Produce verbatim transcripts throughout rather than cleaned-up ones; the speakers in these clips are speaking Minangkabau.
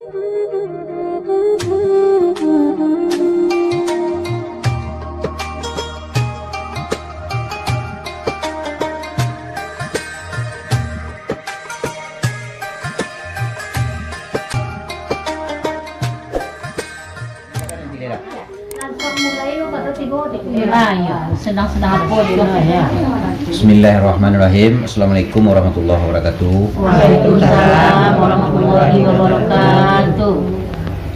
Ah, iya. Sedang-sedang apa dia? Bismillahirrahmanirrahim. Assalamualaikum warahmatullahi wabarakatuh. Waalaikumsalam warahmatullahi wabarakatuh.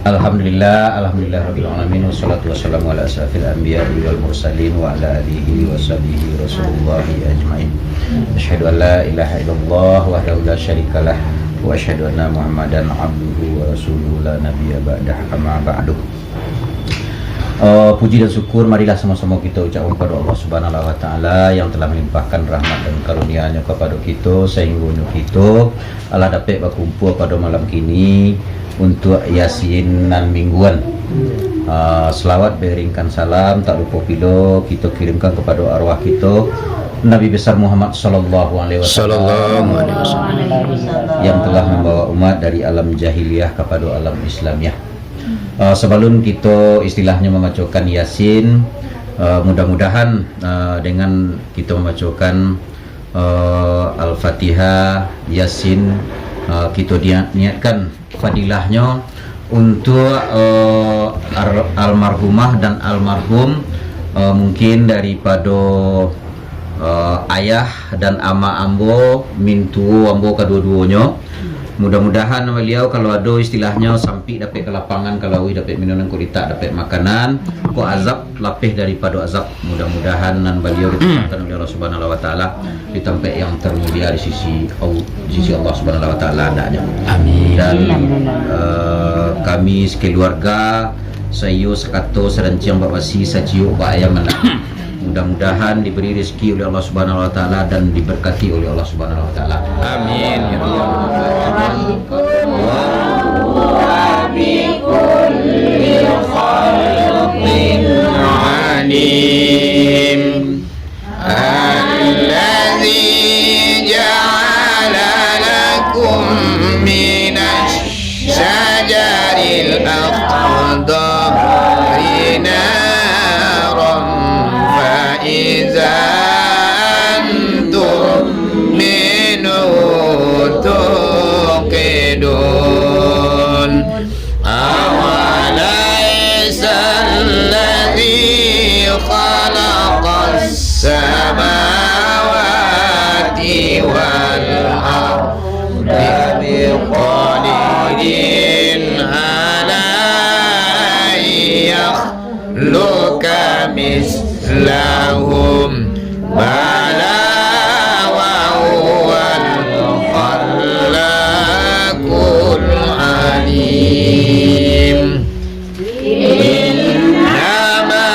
Alhamdulillah, alhamdulillah rabbil alamin, wassalatu wassalamu ala asyrafil anbiya'i wal mursalin wa ala alihi wa sahbihi wa Rasulullahi ajmain. Asyhadu an la ilaha illallah wahdahu la syarikalah, wa asyhadu anna Muhammadan abduhu wa rasuluhu la nabiyya ba'dah, amma ba'du. Eh, puji dan syukur marilah samo-samo kito ucapkan kepada Allah Subhanahu wa Ta'ala yang telah melimpahkan rahmat dan karunia-Nyo kepada kito, sehinggonyo kito alah dapek bakumpua pada malam kini untuak Yasin nan mingguan. Ah, salawat bairingkan salam, tak lupo pulo kito kirimkan kepada arwah kito, Nabi Besar Muhammad sallallahu alaihi wasallam, sallallahu alaihi wasallam, yang telah membawa umat dari alam jahiliyah kepada alam Islamiah. Ah, sabalun kito istilahnyo mambacokan Yasin, ah, mudah-mudahan, ah, dengan kito mambacokan, ah, Al-Fatihah, Yasin, ah, kito niat-, niatkan fadilahnyo untuak, eh, ar-, almarhumah dan almarhum, eh, mungkin daripado, eh, ayah dan ama ambo, mintuo ambo kaduo-duonyo. Mudah-mudahan baliau, kalau ado istilahnyo, sampik dapek ka lapangan, kalau auih dapek minum, kok litak dapek makanan, kok azab lapeh daripado azab. Mudah-mudahan nan baliau ditempatkan oleh Allah Subhanahu wa Ta'ala di tampek yang termulia di sisi Al-, di sisi Allah Subhanahu wa Ta'ala andaknyo. Amin. Dan, eh, kami sekeluarga, saiyo sakato, saranciang bak basi, saciuk bak ayam andaknyo. Mudah-mudahan diberi rezeki oleh Allah Subhanahu wa Ta'ala dan diberkati oleh Allah Subhanahu wa Ta'ala. Amin. Ya Allah. الذي جعل لكم من الشجر الأخضر نارا فإذا أنتم منه توقدون. أوليس الذي خلق السماوات والأرض بقادر على أن يخلق مثلهم؟ بلى وهو الخلاق العليم. إنما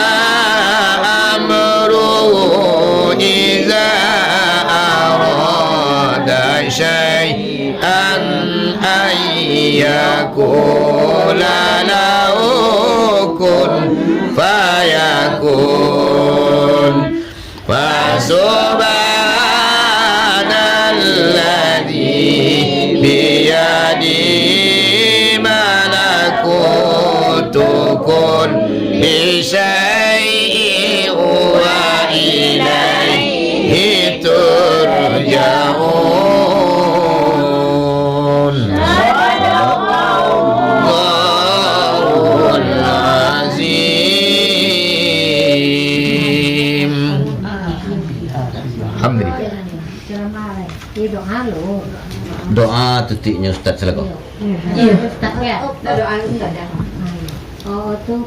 أمره إذا أراد شيئا أن يقول له كن فيكون. فسبحان الذي بيده ملكوت كل شيء وإليه ترجعون. صدق الله العظيم. Alhamdulillah. Doa tutuiknyo Ustaz silakan. Iyo, Ustaz, yo. Doa Ustaz, yo. Oh, tu.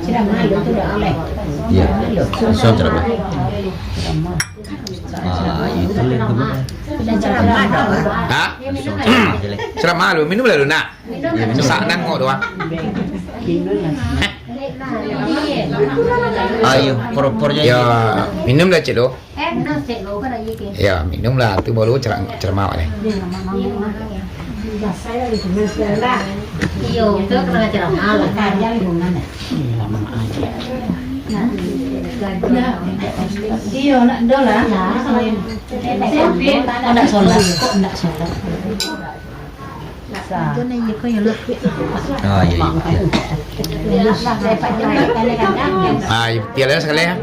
Ceramah dulu tu doa, Leh. Iyo, langsung ceramah. Ah, itu lagi. Ha? Ceramah lu, minum lalu nak. Sesak nangok tu, ah. Ayo, propornya. Ya, minum lah, Cik, tu. Ya, minum lah. Tu baru ceram-, ceramah ni. Iyo, tu kena ceramah lah. Iyo, nak dah lah. Nak solat, kok nak solat? Ah, iya, iya. Ah, iya, tiada sekali ya.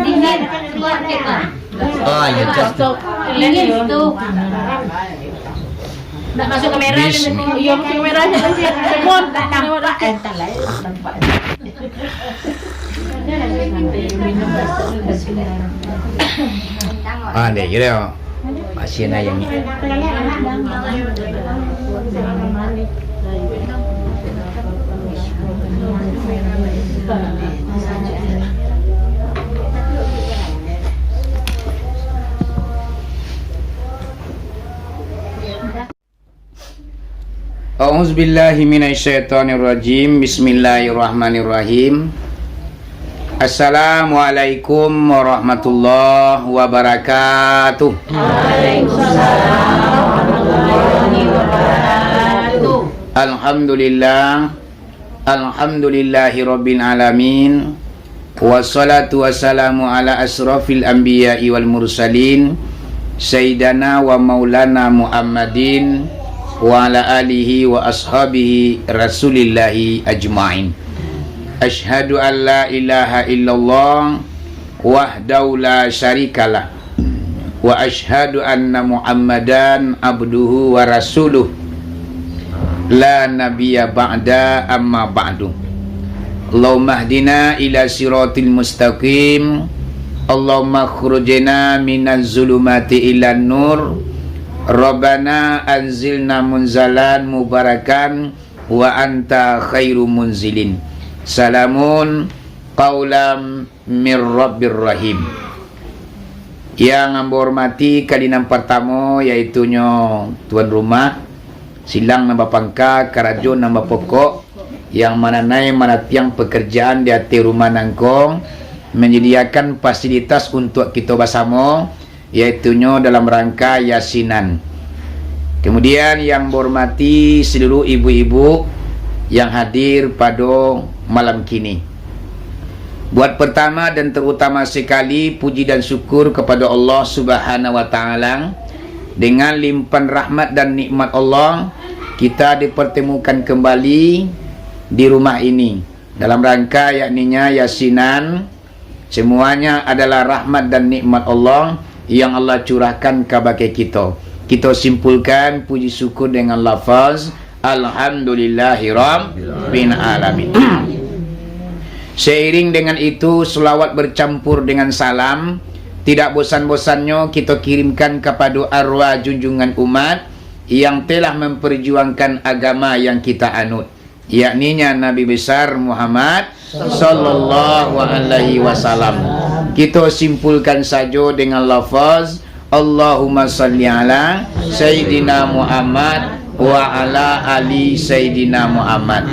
Dingin, keluar kita. Ah, iya, just. Dingin tu. Nak masuk kamera. Bismillah. Iya, masuk kamera. Telepon. Tak nampak, eh, tak lain nampak. Ah, deh, kira. Pasien ayam ni. A'udzubillahi minasyaitonirrajim. Bismillahirrahmanirrahim. Assalamualaikum warahmatullahi wabarakatuh. Waalaikumsalam warahmatullahi wabarakatuh. Alhamdulillah. Alhamdulillahirabbil alamin. Wassalatu wassalamu ala asyrafil anbiya'i wal mursalin, Sayyidina wa Maulana Muhammadin, wa ala alihi wa ashabihi Rasulillahi ajma'in. Asyhadu an la ilaha illallah wahdahu la syarikalah. Wa asyhadu anna Muhammadan abduhu wa rasuluh. La nabiyya ba'da, amma ba'du. Allahumma hdina ila siratil mustaqim. Allahumma khurujna minaz zulumati ilan nur. Rabbana anzilna munzalan mubarakan wa anta khairu munzilin. Salamun qaulam mir Rabbir Rahim. Yang ambo hormati, kali nan partamo, yaitunyo tuan rumah, silang nan bapangka, karajo nan bapokok, yang mananai manatiang pekerjaan di ateh rumah nangko, menyediakan fasilitas untuak kito basamo, yaitunyo dalam rangka yasinan. Kemudian, yang ambo hormati seluruh ibu-ibu yang hadir pado malam kini. Buat pertama dan terutama sekali, puji dan syukur kepada Allah Subhanahu wa Ta'ala. Dengan limpahan rahmat dan nikmat Allah, kita dipertemukan kembali di rumah ini dalam rangka, yakninya yasinan. Semuanya adalah rahmat dan nikmat Allah yang Allah curahkan kabake kito. Kito simpulkan puji syukur dengan lafaz, "Alhamdulillahirabbil alamin." Seiring dengan itu, selawat bercampur dengan salam tidak bosan-bosannyo kito kirimkan kapado arwah junjungan umat yang telah memperjuangkan agama yang kita anut, yakninya Nabi Besar Muhammad sallallahu alaihi wasallam. Kito simpulkan sajo dengan lafaz, "Allahumma salli ala Sayyidina Muhammad wa ala ali Sayyidina Muhammad."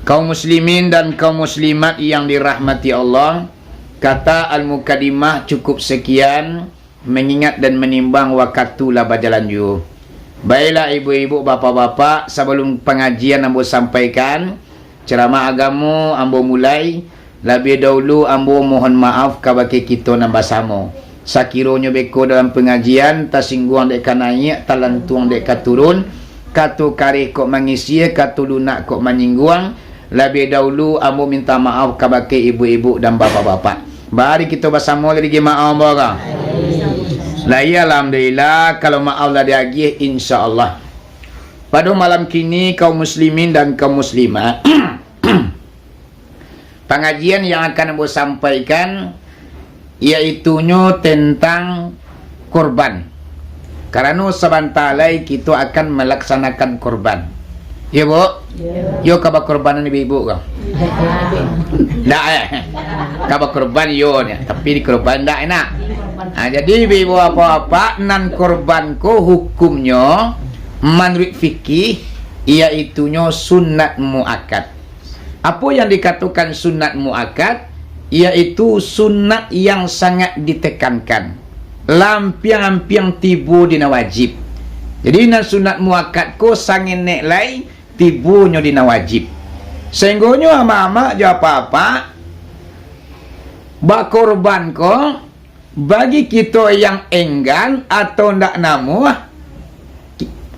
Kaum muslimin dan kaum muslimat yang dirahmati Allah, kata al-mukaddimah cukup sekian, mengingat dan menimbang wakatu lah bajalan juo. Baiklah, ibu-ibu, bapak-bapak, sabalum pangajian ambo sampaikan, ceramah agamo ambo mulai, labiah dahulu ambo mohon maaf kabake kito nan basamo. Sakironyo beko dalam pangajian tasingguang dek ka naiak, talantuang dek ka turun, kato kareh kok mangisia, kato lunak kok manyingguang, labiah dahulu ambo minta maaf kabake ibu-ibu dan bapak-bapak. Bari kito basamo tadi agiah maaf ambo ka? Lah iyo, alhamdulillah, kalau maaf lah diagiah, insya Allah. Pado malam kini, kaum muslimin dan kaum muslimat, pangajian yang akan ambo sampaikan, yaitunyo tentang korban. Karano sabanta lai kito akan malaksanakan korban. Yo, Bu? Yo. Yo ka bakorbanan ibu-ibu ko? Ndak, eh? Ka bakorban yo nyo, tapi dikorban ndak enak. Ha, jadi ibu-ibu, bapak-bapak, nan korban ko hukumnyo manuruik fikih, yaitunyo sunat muakkad. Apo yang dikatokan sunat muakkad? Yaitu sunat yang sangat ditekankan, lampiang-lampiang tibo di nan wajib. Jadi, nan sunat muakkad ko sangenek lai tibonyo di nan wajib. Sainggonyo amak-amak jo apak-apak, bakorban ko, bagi kito yang enggan atau ndak namuah,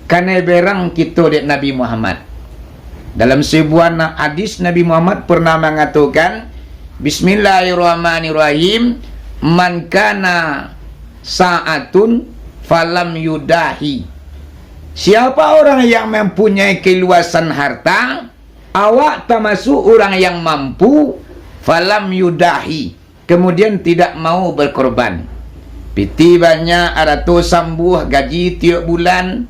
kanai berang kito dek Nabi Muhammad. Dalam sabuah na-, hadis, Nabi Muhammad pernah mangatokan, "Bismillahirrahmanirrahim, man kana sa'atun falam yudahi." Siapa orang yang mempunyai keluasan harta, awak tamasuak urang yang mampu, falam yudahi, kemudian tidak mau berkorban. Pitih banyak, arato sambuah, gaji tiok bulan,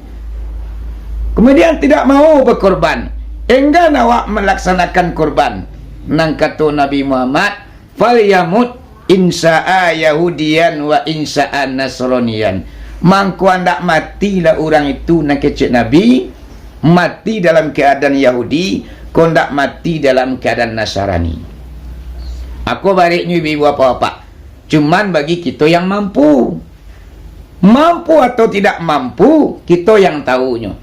kemudian tidak mau berkorban. Enggan awak melaksanakan korban. Nan kato Nabi Muhammad, "Falyamut, in sya'a Yahudiyan wa in sya'a Nasraniyan." Mangko andak matilah urang itu, nan kecek Nabi, mati dalam keadaan Yahudi, ko ndak mati dalam keadaan Nasarani. Ako bareknyo ibu-ibu, bapak-bapak. Cuman bagi kito yang mampu. Mampu atau tidak mampu, kito yang tahunyo.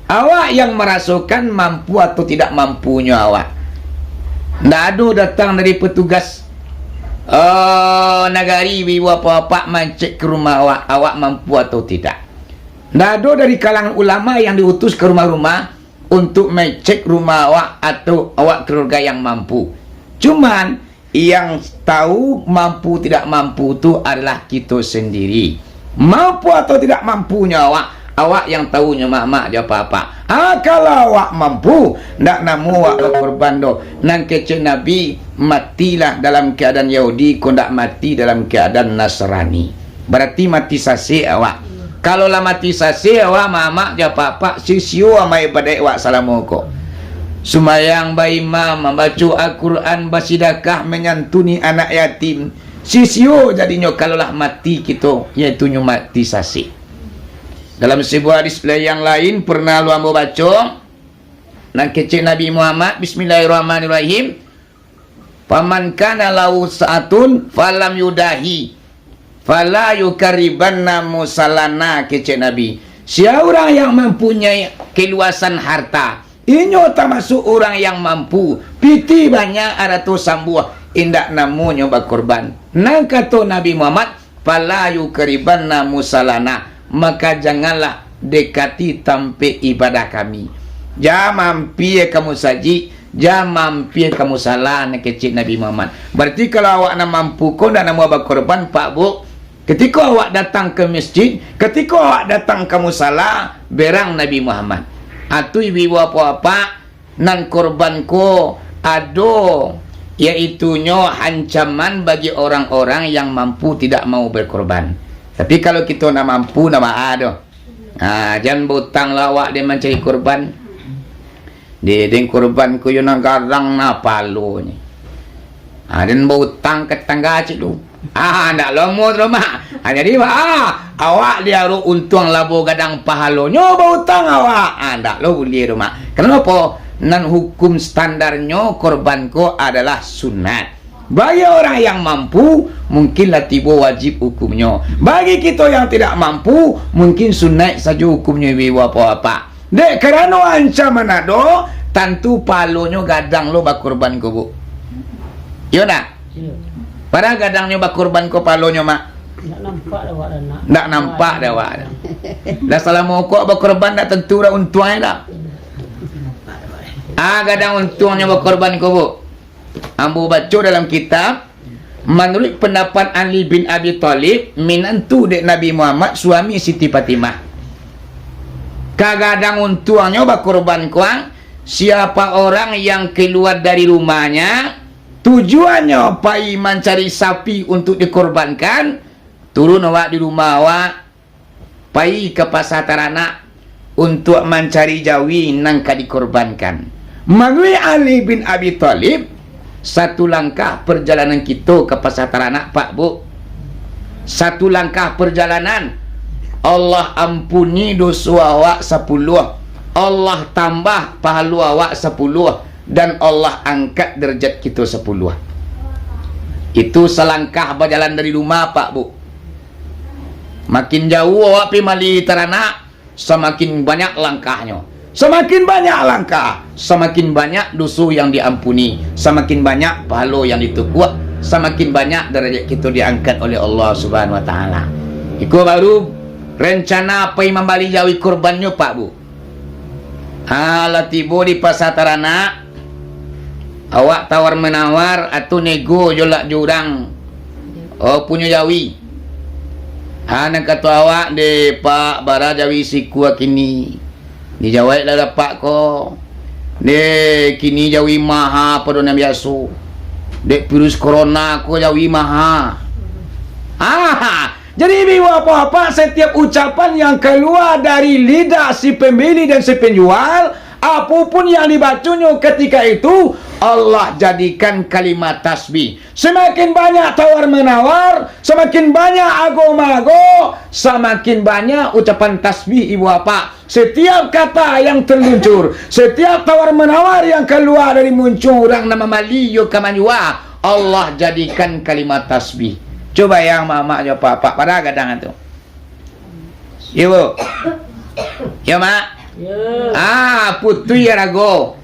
Awak yang marasokan mampu atau tidak mampunyo awak. Ndak ado datang dari petugas, eh, nagari, ibu-ibu, bapak-bapak, mancek ka rumah awak, awak mampu atau tidak. Ndak ado dari kalangan ulama yang diutus ka rumah-rumah untuk mangecek rumah awak atau awak keluarga yang mampu. Cuman, yang tahu mampu tidak mampu tu adalah kito sendiri. Mampu atau tidak mampunyo awak, awak yang tahunyo, mak-mak jo apak-apak. Ah, kalau awak mampu, ndak namuah awak bakorban doh. Nan kecek Nabi, matilah dalam keadaan Yahudi, ko ndak mati dalam keadaan Nasrani. Barati mati sasek awak. Kalau lah mati sasek awak, mak-mak jo apak-apak, sisio amal ibadaik awak salamo ko. Sumbayang, baimam, mambaco Al-Quran, basidakah, manyantuni anak yatim. Sisio jadinyo kalau lah mati kito, yaitunyo mati sasek. Dalam sabuah hadis yang lain, pernah lo ambo baco, nan kecek Nabi Muhammad, Bismillahirrahmanirrahim, "Faman kana lahu sa'atun falam yudahi, fala yukaribanna musallana," kecek Nabi. Sia urang yang mampunyai kaluasan harta, inyo tamasuak urang yang mampu, pitih banyak, arato sambuah, indak namuah nyo bakorban. Nan kato Nabi Muhammad, "Fala yukaribanna musallana," maka janganlah dekati tampek ibadah kami. Jan mampia ka musajik, jan mampia ka musala, nan kecek Nabi Muhammad. Barati kalau awak nan mampu ko ndak namuah bakorban, Pak, Bu, katiko awak datang ka masjid, katiko awak datang ka musala, berang Nabi Muhammad. Atu ibu-ibu, bapak-bapak, nan korban ko ado, yaitunyo ancaman bagi orang-orang yang mampu tidak mau berkorban. Tapi kalau kito ndak mampu, ndak baa doh. Ha, jan bautang lah awak dek mancari korban. Dek, dek korban ko yo nan gadang nah palonyo. Ha, den bautang ka tatangga cik tu. Ah, ndak lomo tu, Mak. Ah, jadi, ah, awak diaruak untuang labo gadang pahalonyo bautang awak. Ah, ndak lo buliah tu, Mak. Karano apo? Nan hukum standarnyo korban ko adalah sunat. Bagi orang yang mampu, mungkin lah tibo wajib hukumnyo. Bagi kito yang tidak mampu, mungkin sunat sajo hukumnyo, ibu-ibu, bapak-bapak. Dek karano ancaman ado, tantu palonyo gadang lo bakorban ko, Bu. Iyo ndak? Iyo. Padahal gadangnyo bakorban ko palonyo, Mak. Ndak nampak dek awak dah, nak. Ndak nampak dek awak dah. Dah salamo ko bakorban, ndak tantu dah untuangnyo dah. Ah, gadang untuangnyo bakorban ko, Bu. Ambo baco dalam kitab, manuruik pandapat Ali bin Abi Thalib, minantu dek Nabi Muhammad, suami Siti Fatimah. Ka gadang untuangnyo bakorban ko, siapa orang yang kalua dari rumahnya, tujuannyo pai mancari sapi untuk dikorbankan, turun awak di rumah awak, pai ka pasa taranak untuak mancari jawi nan ka dikorbankan. Manuruik Ali bin Abi Thalib, satu langkah parjalanan kito ka pasa taranak, Pak, Bu. Satu langkah parjalanan, Allah ampuni doso awak sapuluah, Allah tambah pahalo awak sapuluah, dan Allah angkat darajat kito sapuluah. Itu salangkah bajalan dari rumah, Pak, Bu. Makin jauah awak pai mali taranak, samakin banyak langkahnyo. Samakin banyak langkah, samakin banyak doso yang diampuni, samakin banyak pahalo yang ditukuak, samakin banyak darajat kito diangkat oleh Allah Subhanahu Wa Taala. Iko baru Rencana pai mambali jawi kurbannyo, Pak Bu. Ha, lah tibo di pasa taranak, awak tawar-manawar, atau nego jo lak jo urang, oh, punyo jawi. Ha, nan kato awak, "Deh, Pak, bara jawi sikua kini?" Dijawaiklah dek apak ko, "Deh, kini jawi maha pado nan biaso. Dek virus corona ko jawi maha." Ah, jadi, ibu bapak, setiap ucapan yang kalua dari lidah si pambali dan si panjual, apo pun yang dibaconyo ketika itu, Allah jadikan kalimat tasbih. Samakin banyak tawar-manawar, samakin banyak ago-mago, samakin banyak ucapan tasbih, ibu bapak. Setiap kata yang terluncur, setiap tawar-manawar yang kalua dari muncuang urang nan mambali jo ka manjua, Allah jadikan kalimat tasbih. Cubo bayang, mamak jo apak-apak, bara gadang tu. Yo, Bu? Yo, Mak? Yo. Ah, putuih arago.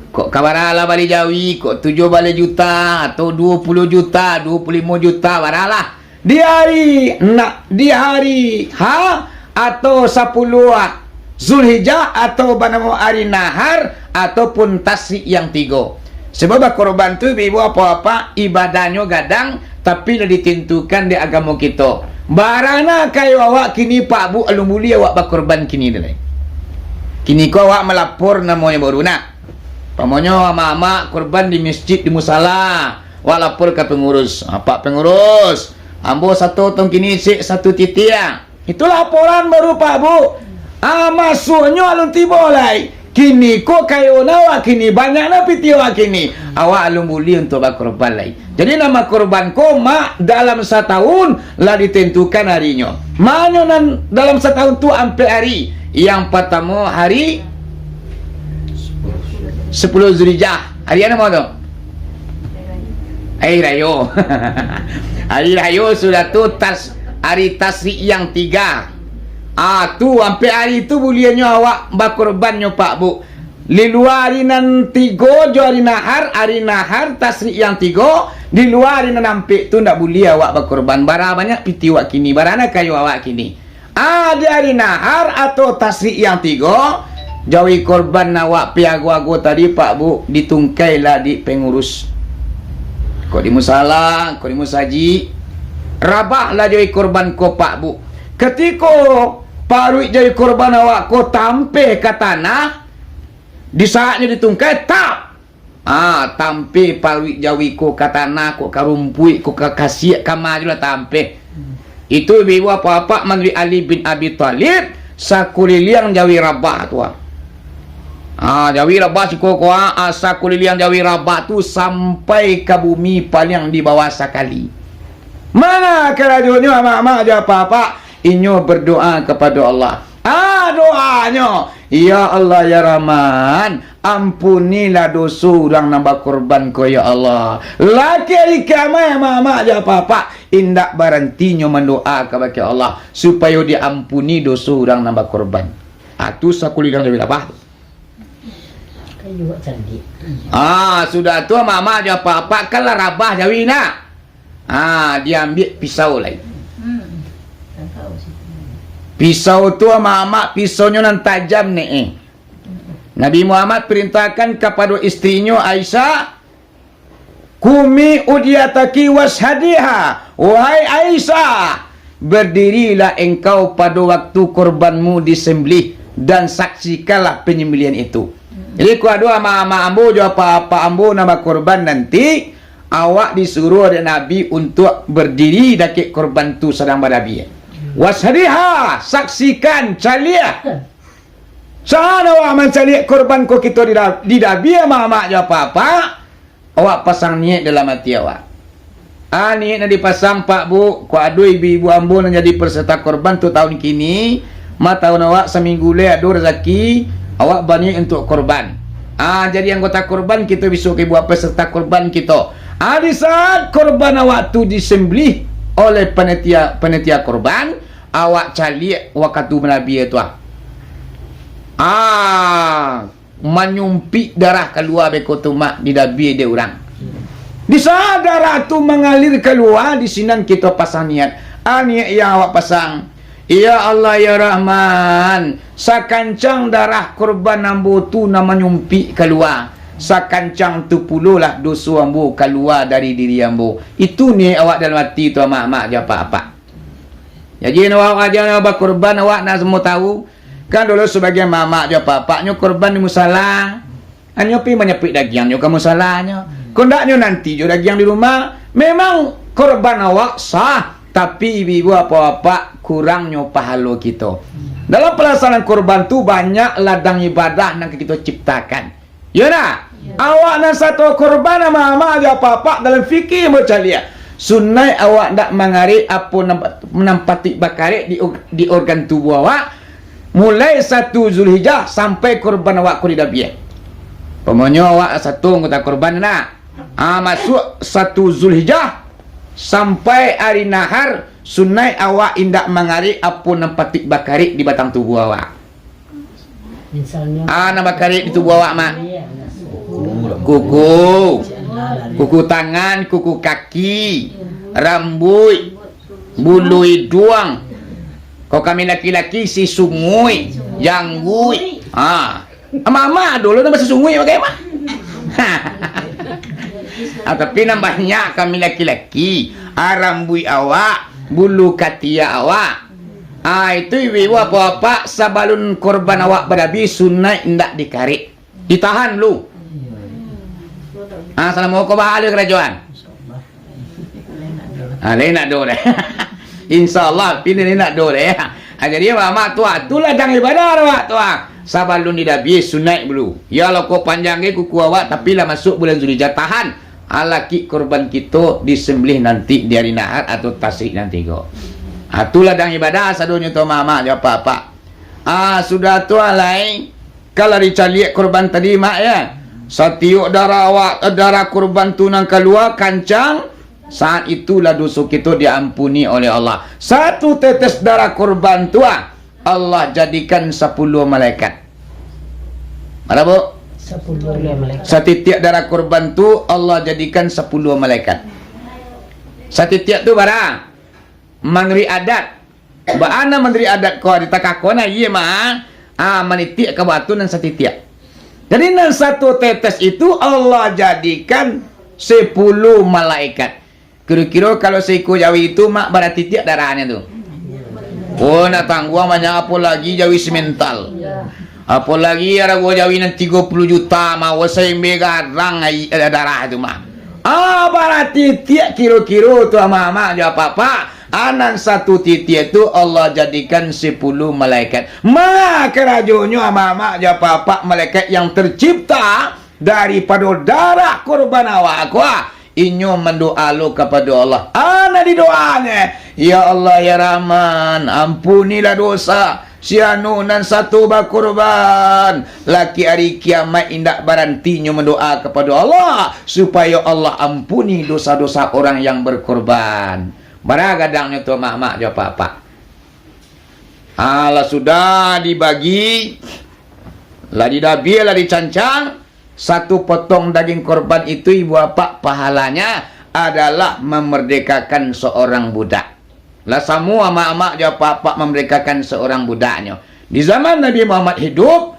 Kok ka bara lah bali jawi, kok tujuah baleh juta, atau duo puluah juta, duo puluah limo juta, bara lah. Di hari na-, di hari ha, atau sapuluah Zulhijjah, atau banamo ari Nahar, ataupun Tasyrik yang tigo. Sabab bakorban tu, ibu-ibu, apak-apak, ibadahnyo gadang, tapi lah ditentukan dek agamo kito. Bara nan kayo awak kini, Pak Bu, alun buliah awak bakorban kini tu lai. Kini ko awak malapor namonyo baru nah. Umpamonyo amak-amak korban di masjid, di musala, awak lapor ka pangurus. "Pak Pangurus, ambo sato tong kini cek satu titiang." Itu laporan baru, Pak Bu. Ah, masuaknyo alun tibo lai. Kini ko kayo na awak kini, banyak na pitih awak kini. Awak alun buliah untuak bakorban lai. Jadi, nan bakorban ko, Mak, dalam satahun lah ditentukan harinyo. Manyo nan dalam satahun tu ampek hari. Yang partamo hari sapuluah Zulhijjah. Hari apo tu? Hari rayo. Hari rayo sudah tu tas-, hari Tasyrik yang tigo. Ah, tu ampek hari tu buliahnyo awak bakorbannyo, Pak Bu. Di lua ari nan tigo jo ari Nahar, ari Nahar Tasyrik yang tigo, di lua ari nan ampek tu ndak buliah awak bakorban. Bara banyak pitih awak kini, bara nan kayo awak kini. Ah, di ari Nahar atau Tasyrik yang tigo, jawi korban awak pai ago-ago tadi, Pak Bu, ditungkailah dek pangurus. Kok di musala, kok di musajik, rabahlah jawi korban ko, Pak Bu. Katiko paruik jawi korban awak ko tampeh ka tanah, di saatnyo ditungkai, tap! Ah, tampeh paruik jawi ko ka tanah, ko ka rumpuik, ko ka kasiak, kama juo lah tampeh. Itu ibu-ibu, apak-apak, manuruik Ali bin Abi Thalib, sakuliliang jawi rabah tu, ah. Ah, jawi rabah siko ko, ah, sakuliliang jawi rabah tu sampai ka bumi paliang di bawah sakali. Manga karajonyo, amak-amak jo apak-apak? Inyo berdoa kapado Allah. Ah, doanyo, "Ya Allah, ya Rahman, ampunilah doso urang nan bakorban ko, ya Allah." Lakek ari kiamaik, amak-amak jo apak-apak, indak barantinyo mandoa kabake Allah, supayo diampuni doso urang nan bakorban. Ah, tu sakuliliang jawi rabah tu. Kayu awak candik. Ah, sudah tu, amak-amak jo apak-apak, kan lah rabah jawi nah. Ah, diambiak pisau lai. Hmm. Pisau tu, amak-amak, pisaunyo nan tajam ni, eh. Nabi Muhammad perintahkan kapado istrinyo Aisyah, "Qumi udhiyataki wasyhadiha, wahai Aisyah, berdirilah engkau pada waktu korbanmu disembelih, dan saksikanlah penyembelihan itu." Jadi, kok ado amak-amak ambo jo apak-apak ambo nan bakorban nanti, awak disuruah dek Nabi untuak berdiri dakek korban tu sadang badabiah. "Wasyhadiha, saksikan, caliak." Saat awak mancaliak korban ko kito di da-, didabiah, amak-amak jo apak-apak, awak pasang niaik dalam ati awak. Ah, niaik nan dipasang, Pak Bu, kok ado ibu-ibu ambo nan jadi peserta korban tu tahun kini, ma tahun awak saminggu lai ado razaki, awak baniaik untuak korban. Ah, jadi anggota korban kito bisuak ka buek peserta korban kito. Ah, di saat korban awak tu disembelih oleh panitia, panitia korban, awak caliak wakatu manabiah tu, ah. Ah, manyumpik darah kalua beko tu, mak, didabiah dek urang. Di saat darah tu mangalir kalua, di sinan kito pasang niaik. Ah, niaik yang awak pasang, Ya Allah, ya Rahman, sakancang darah korban ambo tu nan manyumpik kalua, sakancang tu pulolah doso ambo kalua dari diri ambo. Itu niaik awak dalam ati tu, amak-amak jo apak-apak. Jadi, awak aja nan bakorban, awak nak samo tahu. Kan dulu sabagian amak-amak jo apak-apak nyo korban di musala. Hanyo pi manyapuik dagiangnyo ka musalanyo. Kok ndak nyo nanti jo dagiang di rumah. Memang korban awak sah, tapi ibu-ibu apak-apak kurangnyo pahalo kito. Dalam palaksanaan korban tu banyak ladang ibadah nan ka kito ciptakan. Iyo ndak? Awak nan sato korban amak-amak jo apak-apak dalam fikih ambo caliak. Sunaik awak ndak mangarek apo nan, nan patuik bakarek di, di organ tubuah awak. Mulai satu Zulhijjah sampai korban awak ko didabiah. Pamonyo awak sato anggota korban nak. Ah, masuk satu Zulhijjah sampai ari nahar, sunaik awak indak mangarek apo nan patuik bakarek di batang tubuah awak. Ah, nan bakarek di tubuah awak, mak. Kuku, kuku tangan, kuku kaki, rambuik, bulu iduang. Kok kami laki-laki, si sunguik, jangguik. Ha. Mama dulu nambah si sunguik pakai mah. Ah, tapi nan banyak kami laki-laki, ah, rambuik awak, bulu katiak awak. Ah, itu ibu-ibu apak-apak, sabalun korban awak badabiah, sunaik indak dikarek. Ditahan dulu. Ah, salamo ko bahalai karajoan. Ah, lain nak do deh. Insya Allah, pini ni nak do deh. Ah, jadi, amak-amak tu, ah, tu ladang ibadah awak tu, ah. Sabalun didabiah sunaik dulu. Yo lah ko panjang ge kuku awak, tapi lah masuk bulan Zulhijjah, tahan. Ah, lakik korban kito disembelih nanti di ari nahar atau tasrik nanti ko. Ah, tu ladang ibadah sadonyo tu, amak-amak jo apak-apak. Ah, sudah tu, ah, lai. Kalau dicaliak korban tadi, mak, ya. Satiok darah awak, darah korban tu nan kalua kancang, saat itulah doso kito diampuni oleh Allah. Satu tetes darah korban tu, ah, Allah jadikan sapuluah malaikat. Bara, Bu? Sapuluah malaikat. Satitiak darah korban tu Allah jadikan sapuluah malaikat. Satitiak tu bara? Manuruik adat. Baa nan manuruik adat ko, ditakah ko nah, iyo mah, ah, manitiak ka batu nan satitiak. Jadi, nan satu tetes itu Allah jadikan sapuluah malaikat. Kiro-kiro kalau saikua jawi itu, mak, bara titiak darahnyo tu. Oh, nak tangguang banyak, apolagi jawi simental. Apolagi arago jawi nan tigo puluah juta, mah, saimbe garang ai, eh, darah tu, mah. Ah, bara titiak kiro-kiro tu, amak-amak jo apak-apak. Ah, nan satu titiak tu Allah jadikan sapuluah malaikat. Mah, karajonyo, amak-amak jo apak-apak, malaikat yang tercipta daripado darah korban awak ko, ah, inyo mandoa lo kapado Allah. Ah, nan didoanyo, "Ya Allah, ya Rahman, ampunilah dosa si anu nan satu bakorban. Lakik ari kiamaik indak barantinyo mandoa kapado Allah, supayo Allah ampuni dosa-dosa urang yang berkorban." Bara gadangnyo tu, amak-amak jo apak-apak. Ah, lah sudah dibagi, lah didabiah, lah dicancang, satu potong daging korban itu, ibu apak, pahalanya adalah memerdekakan seorang budak. Lah samo amak-amak jo apak-apak memerdekakan seorang budaknyo. Di zaman Nabi Muhammad hidup,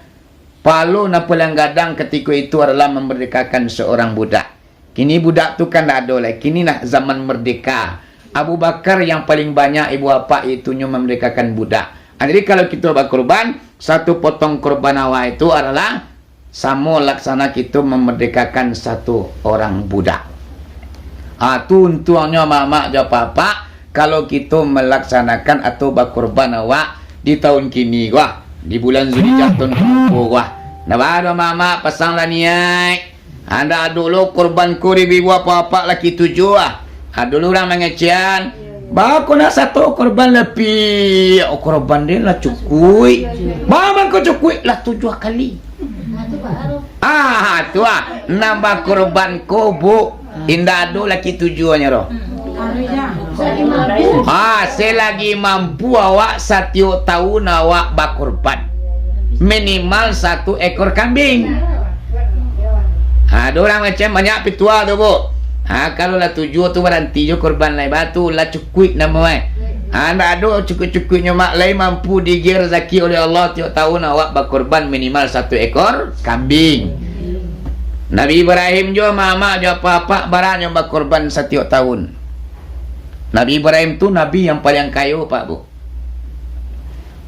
pahalo nan paling gadang katiko itu adalah memerdekakan seorang budak. Kini budak tu kan ndak ado lai. Kini lah zaman merdeka. Abu Bakar yang paling banyak, ibu apak, iaitunyo memerdekakan budak. Ah, jadi kalau kito bakorban, satu potong korban awak itu adalah samo laksana kito memerdekakan satu orang budak. Ah, tu untuangnyo, amak-amak jo apak-apak, kalau kito melaksanakan atau bakorban awak di tahun kini ko, di bulan Zulhijjah tahun kamuko ko. Nah, baru amak-amak pasanglah niaik. Andak ado lo korban ko di ibu apak-apak laki tujuah ah. Ado lo urang mangecekan. Baa ko nak sato korban lapiak? Oh, korban den lah cukuik. Baa mangko cukuik? Lah tujuah kali. Ah, tu ah. Nan bakorban ko, Bu. Indak ado laki tujuahnyo doh. Ah, selagi mampu awak, satiok tahun awak bakorban. Minimal satu ekor kambing. Ha, ado urang macam banyak pitua tu, Bu. Ha, kalau lah tujuah tu baranti jo korban lai, baa tu lah cukuik namo, eh. Ah, ndak ado cukuik-cukuiknyo, Mak, lai mampu diagiah razaki oleh Allah tiok tahun awak bakorban minimal satu ekor kambiang. Nabi Ibrahim jo amak-amak jo apak-apak baranyo bakorban satiok tahun. Nabi Ibrahim tu nabi yang paliang kayo, Pak, Bu.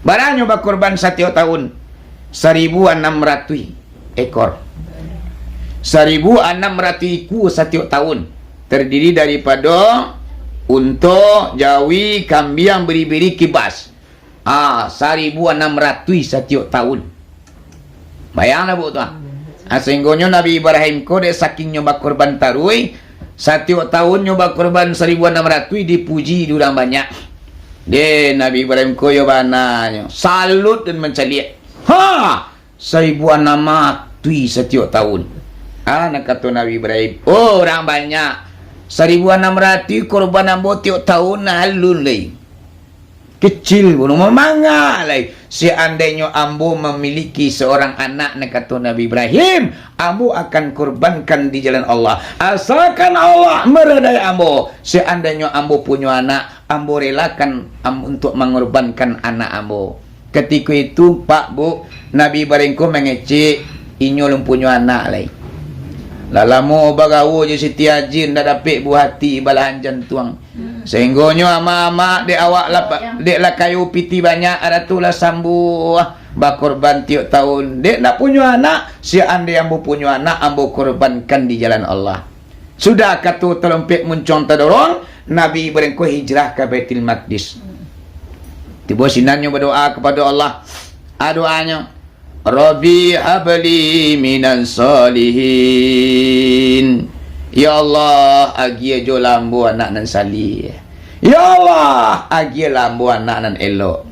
Baranyo bakorban satiok tahun? Saribu anam ratuih ekor. Saribu anam ratuih ikua satiok tahun. Tardiri daripado unto, jawi, kambiang, biri-biri, kibas. Ah, saribu anam ratuih satiok tahun. Bayanglah, Bu, tu, ah. Ah, sahinggonyo Nabi Ibrahim ko dek sakingnyo bakorban taruih, satiok tahunnyo bakorban saribu anam ratuih, dipuji di urang banyak. Deh, Nabi Ibrahim ko yo bananyo, salut dan mancaliak. Ha! Saribu anam ratuih satiok tahun. Ah, nan kato Nabi Ibrahim, "Oh, urang banyak. Saribu anam ratuih korban ambo tiok tahun, alun lai. Kecil, bunuh mamangak lai. Seandainyo ambo mamiliki seorang anak," nan kato Nabi Ibrahim, "ambo akan korbankan di jalan Allah. Asalkan Allah maridai ambo. Seandainyo ambo punyo anak, ambo relakan am-, untuk mangorbankan anak ambo." Katiko itu, Pak, Bu, Nabi Ibrahim ko mangecek, inyo alun punyo anak lai. Lah lamo bagaua jo Siti Hajir, ndak dapek buah ati, balahan jantuang. Sahinggonyo amak-amak dek awak lah, dek lah kayo pitih banyak, arato lah sambuah, bakorban tiok tahun. Dek ndak punyo anak, seandai ambo punyo anak, ambo korbankan di jalan Allah. Sudah kato talompek muncuang tadorong, Nabi Ibrahim ko hijrah ka Baitul Maqdis. Tibo sinannyo badoa kapado Allah. A doanyo, "Rabbi habli minas shalihin." Ya Allah, agiah jo lah ambo anak nan salih. Ya Allah, agiah lah ambo anak nan elok.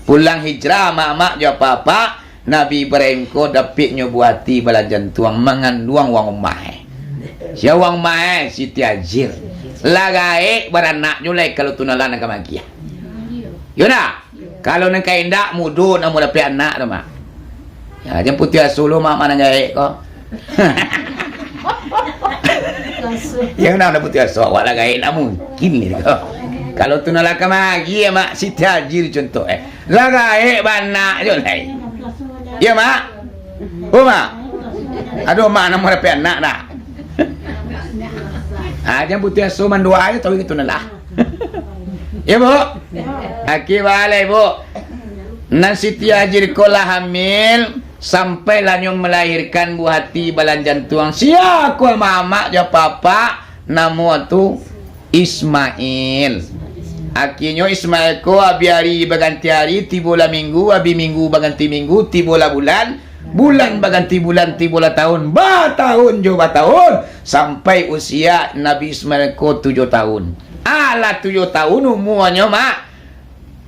Pulang hijrah amak-amak jo apak-apak, Nabi Ibrahim ko dapeknyo buah ati balahan jantuang, manganduang wang umah. Sia wang umah, Siti Hajir. Lah gaek baranaknyo lai kalau tu nan lah nan ka magiah. Yo ndak? Kalau nan ka indak, mudo namo dapek anak tu, Mak. Ya, jan putuih aso lo, Mak, mak nan gaek ko. Ya, ndak, ndak putuih aso, awak lah gaek, ndak mungkin ni ko. Kalau tu nan lah ka magiah, Mak, Siti Hajir contoh, eh. Lah gaek banak jo lai. Ya, Mak? Oh, Mak? Aduh, Mak, namo dapek anak dah. Ah, jan putuih aso, mandoa ajo tahu gitu nah lah. Ya, Bu? Aki balai, Bu. Nan Siti Hajir ko lah hamil, sampai lah nyo malahirkan buah ati balahan jantuang. Sia ko mamak jo papak, namo tu Ismail. Akhirnyo Ismail ko abih ari baganti ari, tibolah minggu, abih minggu baganti minggu, tibolah bulan, bulan baganti bulan, tibolah tahun, batahun jo batahun, sampai usia Nabi Ismail ko tujuah tahun. Alah tujuah tahun umuanyo, Mak.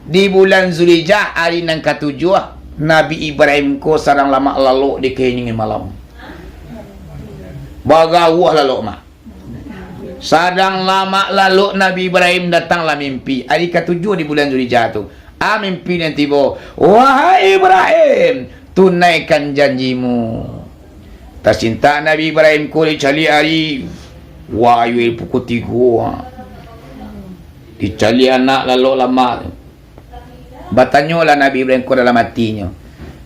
Di bulan Zulhijjah, ari nan katujuah, Nabi Ibrahim ko sadang lamak lalok di kaheningan malam. Bagauah lalok, Mak. Sadang lamak lalok Nabi Ibrahim datanglah mimpi. Ari katujuah di bulan Zulhijjah tu. Ah, mimpi nan tibo. "Wahai Ibrahim, tunaikan janjimu." Tasintak Nabi Ibrahim ko dicaliak ari. Wahyu pukul tigo. Dicaliak anak lalok lamak tu. Batanyolah Nabi Ibrahim ko dalam atinyo,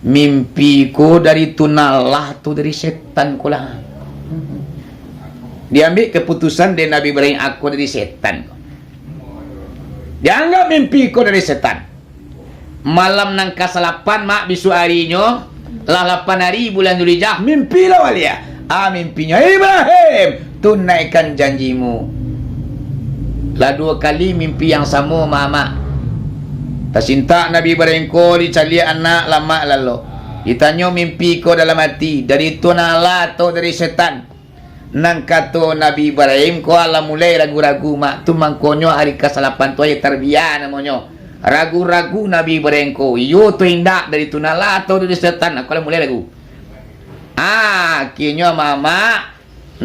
"Mimpi ko dari tun Allah atau dari setan ko lah?" Diambiak kaputusan dek Nabi Ibrahim, "Ako dari setan ko." Dianggap mimpi ko dari setan. Malam nan kasalapan, Mak, bisuak arinyo, lah lapan ari bulan Zulhijjah, mimpi lah baliak. Ah, mimpinyo, "Ibrahim, tunaikan janjimu." Lah duo kali mimpi yang samo, Mak. Tasintak Nabi Ibrahim ko dicaliak anak lamak lalok. Ditanyo mimpi ko dalam ati, dari tun Allah atau dari setan. Nan kato Nabi Ibrahim ko, alah mulai ragu-ragu, Mak, tu mangkonyo ari kasalapan tu ari tarbiyah namonyo. Ragu-ragu Nabi Ibrahim ko, iyo tu indak dari tun Allah atau dari setan, aku alah mulai ragu. Ah, akhirnyo, Mak,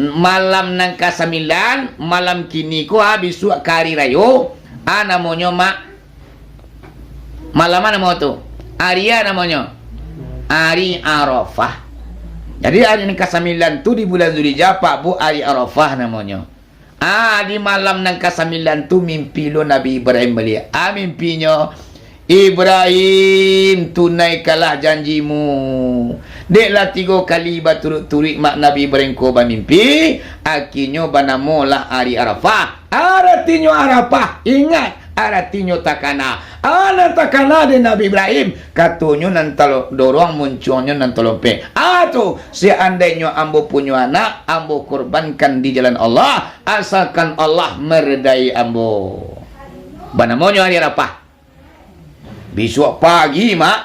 malam nan kasambilan, malam kini ko, ah, bisuak ka ari rayo, ah, namonyo, Mak, malam a namo tu? Ari a namonyo? Ari Arafah. Jadi, ari nan kasambilan tu di bulan Zulhijjah, Pak Bu, ari Arafah namonyo. Ah, di malam nan kasambilan tu, mimpi lo Nabi Ibrahim baliak. Ah, mimpinyo, "Ibrahim, tunaikanlah janjimu. Dek lah tigo kali baturuik-turuik mak Nabi Ibrahim ko bamimpi, akinyo banamolah ari Arafah." Aratinyo Arafah, ingat, aratinyo takana. Ah, nan takana dek Nabi Ibrahim, katonyo nan talo-, dorong, muncuangnyo nan talompeh. Ah, tu, seandainyo ambo punyo anak, ambo kurbankan di jalan Allah, asalkan Allah meredai ambo. Banamonyo ari Arafah. Bisuak pagi, mak,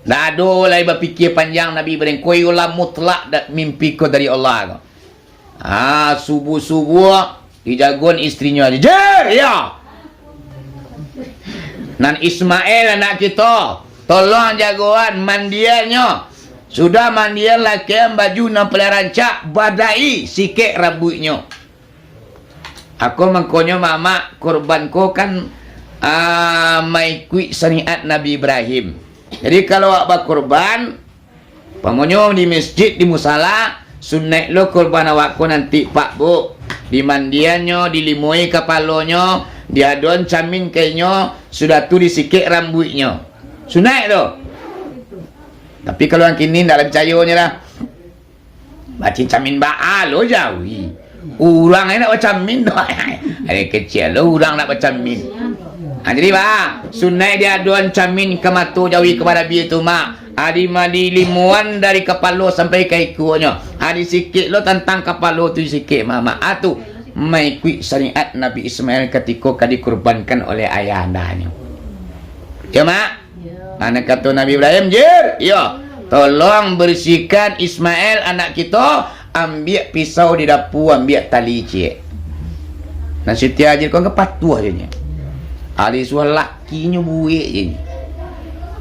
ndak ado lai bapikia panjang Nabi Ibrahim, ko iyolah mutlak da-, mimpi ko dari Allah ko. Ah, subuah-subuah, dijagoan istrinyo, "Jer, iyo! Nan Ismail anak kito, tolong jagoan, mandiannyo. Sudah mandian, lakaian baju nan paling rancak, badai sikek rambuiknyo." Ako mangkonyo, mamak, kurban ko kan, ah, maikuik syariat Nabi Ibrahim. Jadi, kalau awak bakurban, umpamonyo di masjid, di musala, sunaik lo kurban awak ko nanti, Pak, Bu. Dimandiannyo, dilimoi kapalonyo, diadoan camin ka inyo, sudah tu disikek rambuiknyo. Sunaik tu. Tapi kalau nan kini, ndak lah picayonyo lah. Bacin camin baa lo jawi. Urang ndak bacamin doh. Ari kecek lo urang ndak bacamin. Ha, jadi, ba, sunaik diadoan camin ka mato jawi ka barabia tu, mak. Adi madi limoan dari kapalo sampai ka ikuanyo. Adi sikek lo tantang kapalo tu sikek, mamak. Ah, tu maikuik syariat Nabi Ismail katiko ka dikurbankan oleh ayahandanyo. Yo, mak? Nah, nan kato Nabi Ibrahim, "Jer, iyo, tolong bersihkan Ismail anak kito, ambiak pisau di dapua, ambiak tali ciek." Nah, Siti Hajar ko kan patuah je nyo. Ari suah lakinyo buek je nyo.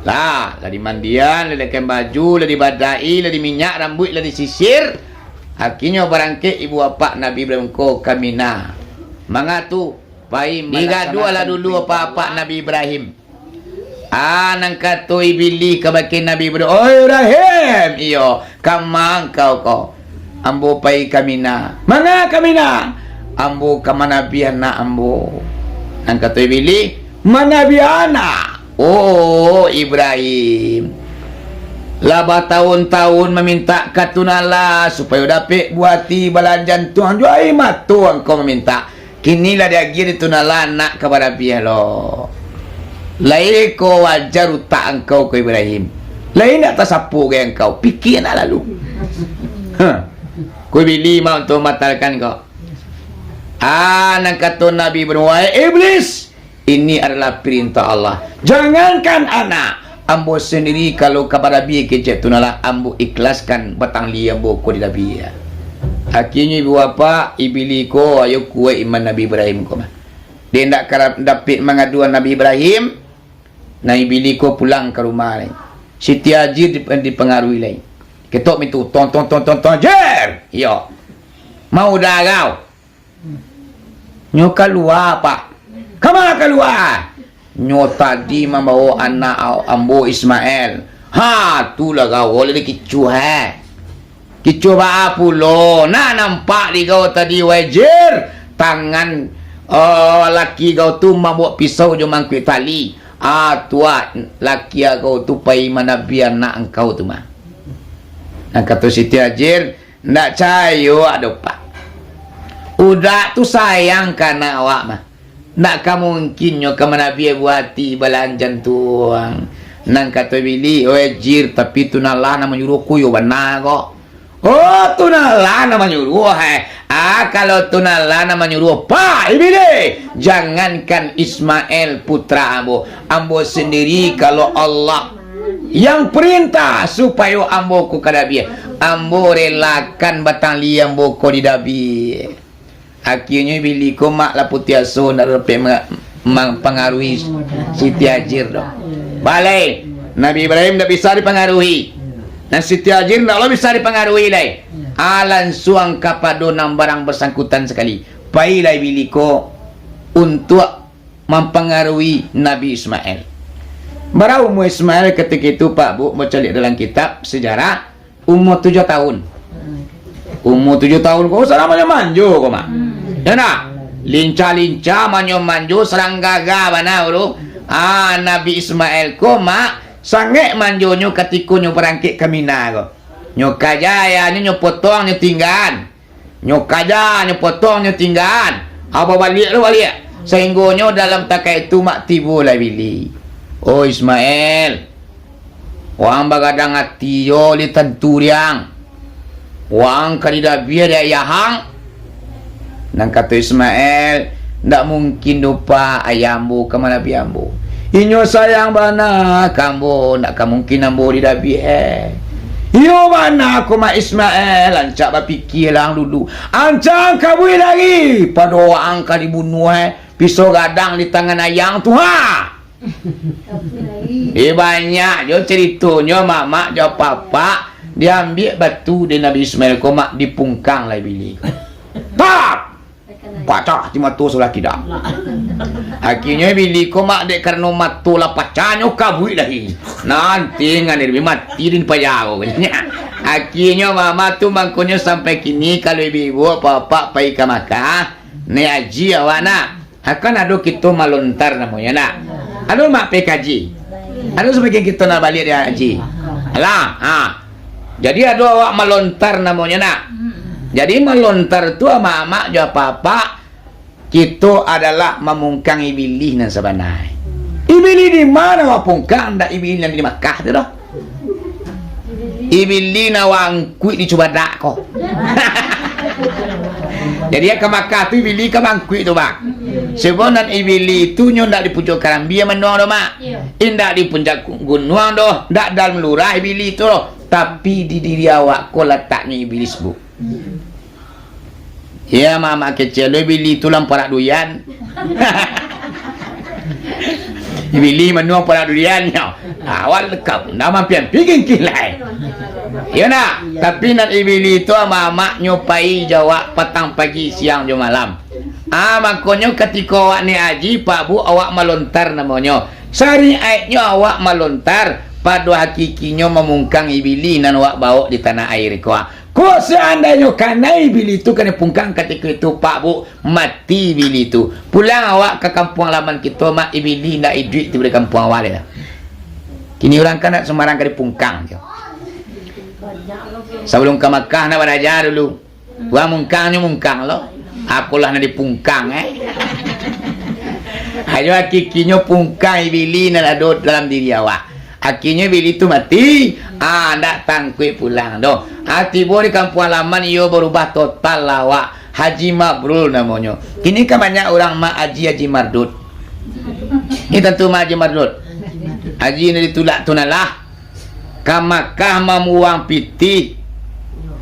Lah, lah dimandian, lah diakaian baju, lah dibadai, lah diminyak rambuik, lah disisir. Akinyo barangkek ibu apak Nabi Ibrahim ko ka Mina. Manga tu, pai digaduah lah dulu apak-apak Nabi Ibrahim. Ah, nan kato Ibilih kabake Nabi Ibrahim, "Oih Ibrahim, iyo, kama angkau ko?" "Ambo pai ka Mina." "Manga ka Mina?" "Ambo ka manabiah anak ambo." Nan kato Ibilih, "Manabiah anak? Oh, Ibrahim, lah batahun-tahun mamintak ka Tunalah supayo dapek buati balahan jantuang, jo aia mato angkau mamintak. Kini lah diagiah di Tunalah anak ka barabiah lo. Lai ko wajar utak angkau ko, Ibrahim? Lai ndak tasapo gai angkau? Pikia nak lalu." Hah. Ko Ibilih mah untuak mambatalkan ko. Ah, nan kato Nabi Ibrahim, "Wahai Iblis, ini adalah perintah Allah. Jangankan anak, ambo sandiri kalau ka barabiah kecek Tunalah, ambo ikhlaskan batang lia ambo ko dilabiah." Akhirnyo ibu bapak Ibilih ko, ayo kuaik iman Nabi Ibrahim ko mah. Dek ndak ka dapek mangaduan Nabi Ibrahim, nah, Ibilih ko pulang ka rumah lai. Siti Hajar di-, dipangaruhi lai. Ketok pintu, tong, tong, tong, tong, tong, "Jer! Iyo. Ma uda kau?" "Nyo kalua, Pak." "Kama kalua?" "Nyo tadi mambawo anak a-, ambo Ismail." "Ha, tu lah gawo lai dikicuah, eh." "Kicuah baa pulo?" "Nah, nampak di gawo tadi, wai Jer, tangan, eh, laki gawo tu mambaok pisau jo mangkuik tali. Ah, tu ah, laki gawo tu pai manabiah anak angkau tu mah." Nah, kato Siti Hajar, "Ndak cayo ado, Pak. Uda tu sayang ka anak awak mah. Ndak ka mungkin nyo ka manabiah buati balahan jantuang." Nan kato Ibilih, "Oih Jer, tapi Tunalah nan manyuruah ko, iyo bana ko." "Oh, Tunalah nan manyuruah, eh? Ah, kalau Tunalah nan manyuruah, Pak Ibilih, jangankan Ismail putra ambo, ambo sandiri kalau Allah yang perintah supayo ambo ko ka dabiah, ambo relakan batang lia ambo ko didabiah." Akhirnyo Ibilih ko mak lah putuih aso, ndak dapek ma-, mampangaruhi Siti Hajar doh. Balai, Nabi Ibrahim ndak bisa dipangaruhi. Nan Siti Hajar ndak lo bisa dipangaruhi lai. Ah, lansuang kapado nan barang basangkutan sakali. Pailah Ibilih ko untuak mampangaruhi Nabi Ismail. Bara umua Ismail katiko itu, Pak Bu, bacaliak dalam kitab sejarah, umua tujuah tahun. Umur tujuah tahun ko, sadang manjo-manjo ko, Mak. Yo ndak? Lincah-lincah manjo-manjo, sarang gagah bana tu. Ah, Nabi Ismail ko, Mak, sangaik manjonyo katiko nyo barangkek ka Mina ko. Nyo kaja ayahnyo, nyo potong, nyo tinggaan. Nyo kaja, nyo potong, nyo tinggaan. Abah baliak tu baliak. Sainggonyo dalam takaik tu, Mak, tibolah Ibili. "Oh, Ismail, waang bagadang ati yo, lai tantu dek ang. Waang ka didabiah dek ayah ang." Nan kato Ismail, "Ndak mungkin doh, Pak, ayah ambo ka manabiah ambo. Inyo sayang bana ka ambo, ndak ka mungkin ambo didabiah." "Iyo bana ko, Mak Ismail, rancak bapikia lah ang dulu. Rancak ang kabuik lai, pado waang ka dibunuah, eh, pisau gadang di tangan ayah ang tu, ha!" Eh, banyak jo caritonyo, Mamak jo Apak-apak, diambiak batu dek Nabi Ismail ko, Mak, dipungkang lai Ibili. Tap! Pacah ati mato sabalah kida. Akhirnyo Ibili ko, Mak, dek karano mato lah pacah, nyo kabuik lai. Nanti ngan dek mati di paja ko. Akhirnyo, Mamak, tu mangkonyo sampai kini, kalau ibu-ibu, Apak-apak pai ka Makkah, naiak haji awak, nak. Akan ado kito malontar namonyo, nak. Ado, Mak, pai ka haji? Ado sabagian kito nan baliak dari haji? Alah, ha. Jadi ado awak malontar namonyo, nak. Jadi malontar tu, Amak-amak jo Apak-apak, kito adalah mamungkang Ibili nan sabana. Ibili di ma awak pungkang, ndak Ibili nan di Makkah tu doh. Ibili nan wangkuik di cubadak ko. Jadi, ka Makkah tu Ibili ka mangkuik tu, Bang. Sebab nan Ibili tu nyo ndak di puncak karambia manuang doh, Mak. Indak di puncak gu-, gunuang doh, ndak dalam lurah Ibili tu doh. Tapi di diri awak ko lataknyo Iblis, Bu. Iyo, Mamak kecek lo, Ibili tu lah parak durian. Ibili manuang parak durian nyo. Awak lekap, ndak mampiang pigin kilai. Iyo ndak? Tapi nan Ibili tu, Mamak, nyo pai jo awak patang pagi, siang jo malam. Ah, makonyo katiko awak naiak haji, Pak Bu, awak malontar namonyo. Syariatnyo awak malontar, pado hakikinyo mamungkang Ibili nan awak bawok di tanah aia ko. Kok seandainyo kanai Ibili tu kanai pungkang katiko itu, Pak Bu, mati Ibili tu. Pulang awak ka kampuang halaman kito, Mak, Ibili ndak iduik tu di kampuang awak lai. Kini urang kan ndak sumbarang ka dipungkang jo. Sabalum ka Makkah ndak baraja dulu. Urang mungkang nyo mungkang lo. Akolah nan dipungkang, eh. Ayo hakikinyo pungkang Ibili nan ado dalam diri awak. Akhirnyo Ibili tu mati, ah, ndak tangkuik pulang doh. Ah, tibo di kampuang halaman, iyo barubah total lah awak. Haji Mabrul namonyo. Kini kan banyak urang Mak Haji, Haji Mardut. Ini tantu Mak Haji Mardut. Haji nan ditulak tu nah lah. Ka Makkah mambuang pitih,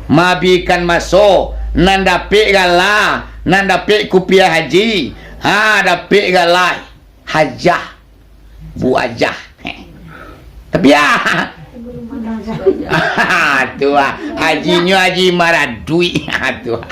maabikan maso, nan dapek gala, nan dapek kupiah haji, ha, dapek gala hajah. Bu Ajah. Heh. Tapi, ah. Tu, ah. Hajinyo Haji Maraduik. Tu, ah.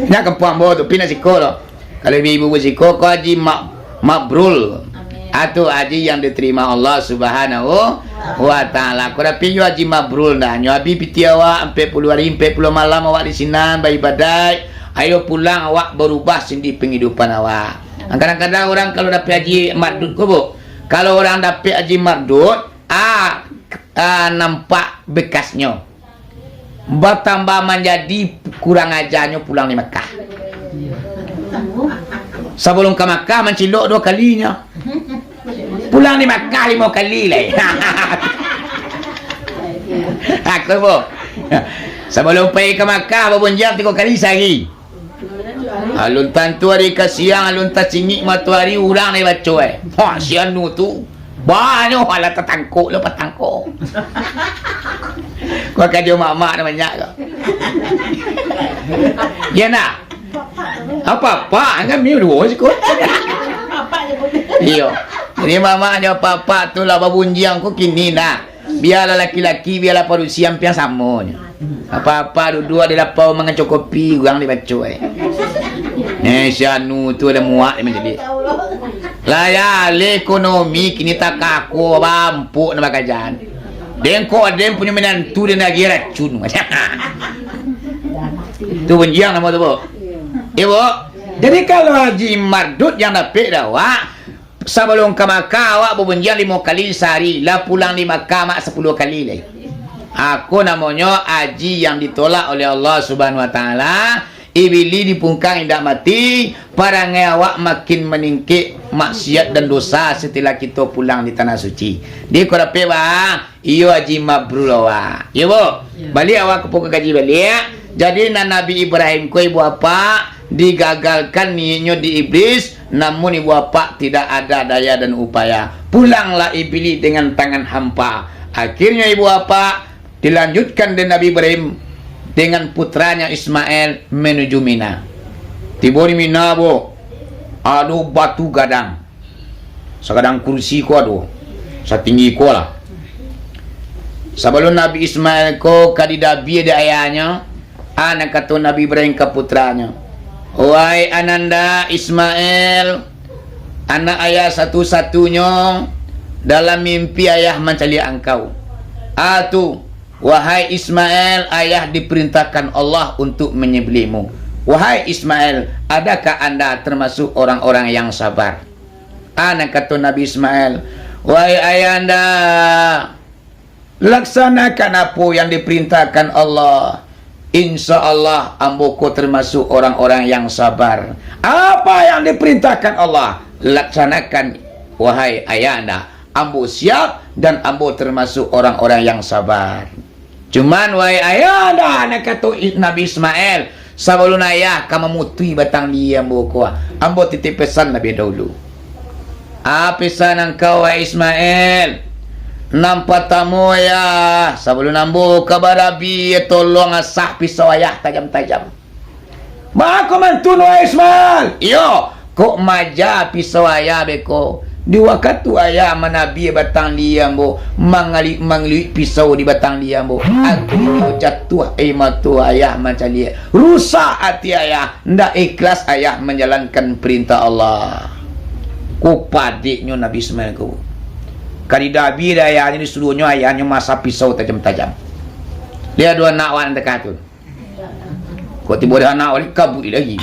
Nak kampuang ambo tu, pi nak siko lo. Kalau ibu-ibu basiko, ko Haji Mak-, Mabrul. Amin. Atu haji yang diterima Allah Subhanahu wa Ta'ala. Ko dapek yo Haji Mabrul, nah. Nyo abih pitih awak, ampek puluah hari, ampek puluah malam awak di sinan, baibadaik. Ayo pulang awak barubah sendiri penghidupan awak. Kadang-kadang urang kalau dapek Haji Mardut ko, Bu, kalau urang dapek Haji Mardut, ah, ah, nampak bekasnyo. Batambah manjadi kurang ajanyo pulang di Makkah. Sabalum ka Makkah mancilok duo kalinyo. Pulang di Makkah limo kali lai. Aku, Bu. Sabalum pai ka Makkah, babunjiang tigo kali sahari. Alun tantu ari ka siang, alun tacingik matoari, urang naiak baco, eh. Wah, si anu tu. Banyak alah tatangkok lo patang ko. Kau kajo mamak dah banyak ko. Ya nak? Apa-apa, angkat mi duo siko. Iyo. Jadi mamak jo apa-apa tu lah babunjiang ko kini nak. Bialah laki-laki, bialah padusi, ampiang samo nyo. Apa-apa duduak di lapau mangaco kopi, urang di baco, eh. Eh, si anu tu lah muak dia manjadi. Lah ya, alih ekonomi kini takako, bampuk nak bakajaan. Den ko aden punyo minantu den agiah racun. Tu banjiang namo tu, Bu. Iyo, Bu. Jadi, kalau Haji Mardut yang dapek dek awak, sabalun ka Makkah, awak babanjiang limo kali sahari, lah pulang di Makkah mak sapuluah kali lai. Ako namonyo haji yang ditolak oleh Allah Subhanahu Wa Taala, Iblis dipungkang indak mati, parangai awak makin maningkek maksiat dan dosa setelah kito pulang di Tanah Suci. Di ko dapek, Bang? Iyo, haji mabrur awak. Iyo, Bu? Iyo. Baliak awak ka pokok kaji baliak. Jadi, nan Nabi Ibrahim ko, Ibu Apak, digagalkan niatnyo di Iblis, namun Ibu Apak tidak ada daya dan upaya. Pulanglah Iblis dengan tangan hampa. Akhirnyo, Ibu Apak, dilanjutkan dek Nabi Ibrahim dengan putranyo Ismail menuju Mina. Tibo di Mina, Bu, ado batu gadang. Sagadang kursi ko ado, satinggi ko lah. Sabalun Nabi Ismail ko ka didabiah dek ayahnyo, a nan kato Nabi Ibrahim ka putranyo, "Wahai ananda Ismail, anak ayah satu-satunyo, dalam mimpi ayah mancaliak angkau. A tu, wahai Ismail, ayah diperintahkan Allah untuk menyembelihmu. Wahai Ismail, adakah anda termasuk orang-orang yang sabar?" A nan kato Nabi Ismail, "Wahai ayahanda, laksanakan apo yang diperintahkan Allah. Insya Allah, ambo ko termasuk orang-orang yang sabar. Apa yang diperintahkan Allah, laksanakan, wahai ayahanda. Ambo siap dan ambo termasuk orang-orang yang sabar." Cuman, wahai ayahanda, nan kato I-, Nabi Ismail, sabalun ayah ka mamutuih batang lia ambo ko, ambo titip pesan labiah dahulu. A pesan angkau, wahai Ismail? Nan patamo, ayah, sabalun ambo ka barabiah, tolong asah pisau ayah tajam-tajam. Baa ko mantun, wahai Ismail? Iyo, kok maja pisau ayah beko. Di wakatu ayah manabiah batang lia ambo, mangaliuk-mangaliuk pisau di batang lia ambo, akhirnyo jatuah aia mato ayah mancaliak. Rusak ati ayah, ndak ikhlas ayah manjalankan parintah Allah. Ko padeknyo Nabi Ismail ko. Ka didabiah dek ayahnyo, disuruahnyo ayahnyo maasah pisau tajam-tajam. Liek ado anak awak nan takah tu. Kok tibo di anak wali kabuik lagi.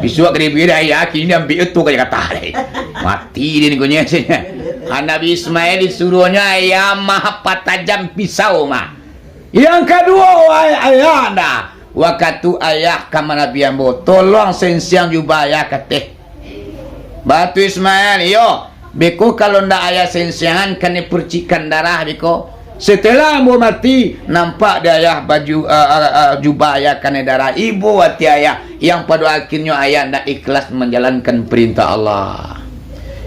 Bisuak ka dibiak dek ayah, kini diambiak tu ka Jakarta deh. Mati dia ni konyo. Nabi Ismail disuruahnyo ayah mah patajam pisau mah. Yang kaduo, wahai ayahanda, wakatu ayah ka manabiah ambo, tolong sensiang jubah ayah ka ateh. Baa tu Ismail, iyo, beko kalau ndak ayah sensiangan, kanai percikkan darah beko. Setelah ambo mati, nampak di ayah baju, eh, eh, eh, jubah ayah kanai darah, ibo ati ayah, yang pado akhirnyo ayah ndak ikhlas manjalankan parintah Allah.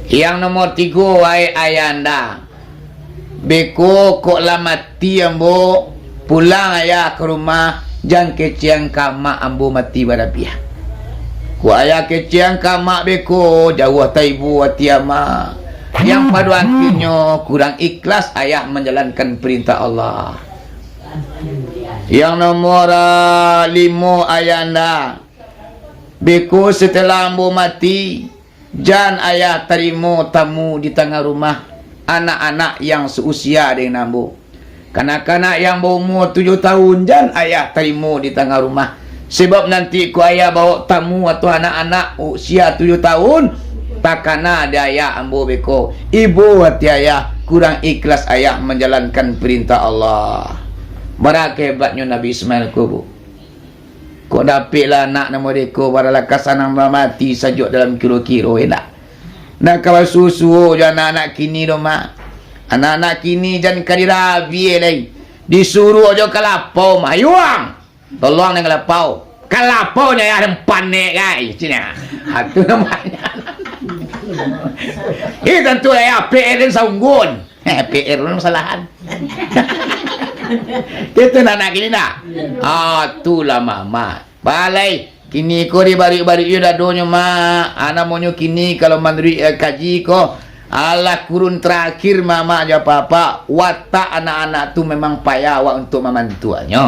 Yang nomor tigo, wahai ayahanda, beko kok lah mati ambo, pulang ayah ka rumah, jan kecekan ka amak ambo mati barabiah. Kok ayah kecekan ka amak beko, jauah taibo ati amak. Yang pado akhirnyo kurang ikhlas ayah manjalankan parintah Allah. Yang nomor, ah, limo, ayahanda, beko setelah ambo mati, jan ayah tarimo tamu di tangah rumah, anak-anak yang sausia dengan ambo. Kanak-kanak yang baumua tujuah tahun, jan ayah tarimo di tangah rumah. Sebab nanti ko ayah baok tamu atau anak-anak usia tujuah tahun, takana di ayah ambo beko. Ibo ati ayah, kurang ikhlas ayah manjalankan parintah Allah. Bara ka hebatnyo Nabi Ismail ko, Bu. Kok dapeklah anak nan model ko, baralah ka sanang mamati sajuak dalam kiro-kiro, indak? Ndak ka basuo-suo jo anak-anak kini doh, Mak. Anak-anak kini jan ka dirabiah lai. Disuruah jo ka lapau, Mak. Ayuang! Tolong nan ka lapau. Ka lapau nyo ayah nan panek, gai. Cina. Itu namonyo. Ih, tantu ayah P R dan saunggun. P R tu masalahan. Itu nak, nak kini nak. Ah, tu lah, Mak, Mak. Balai. Kini ko dibaruik-baruik yo dadonyo, Mak. Ah, namonyo kini kalau manuruik, eh, kaji ko, alah kurun terakhir, Mak, Mak jo Apak-apak, watak anak-anak tu memang payah awak untuk mamantuaknyo.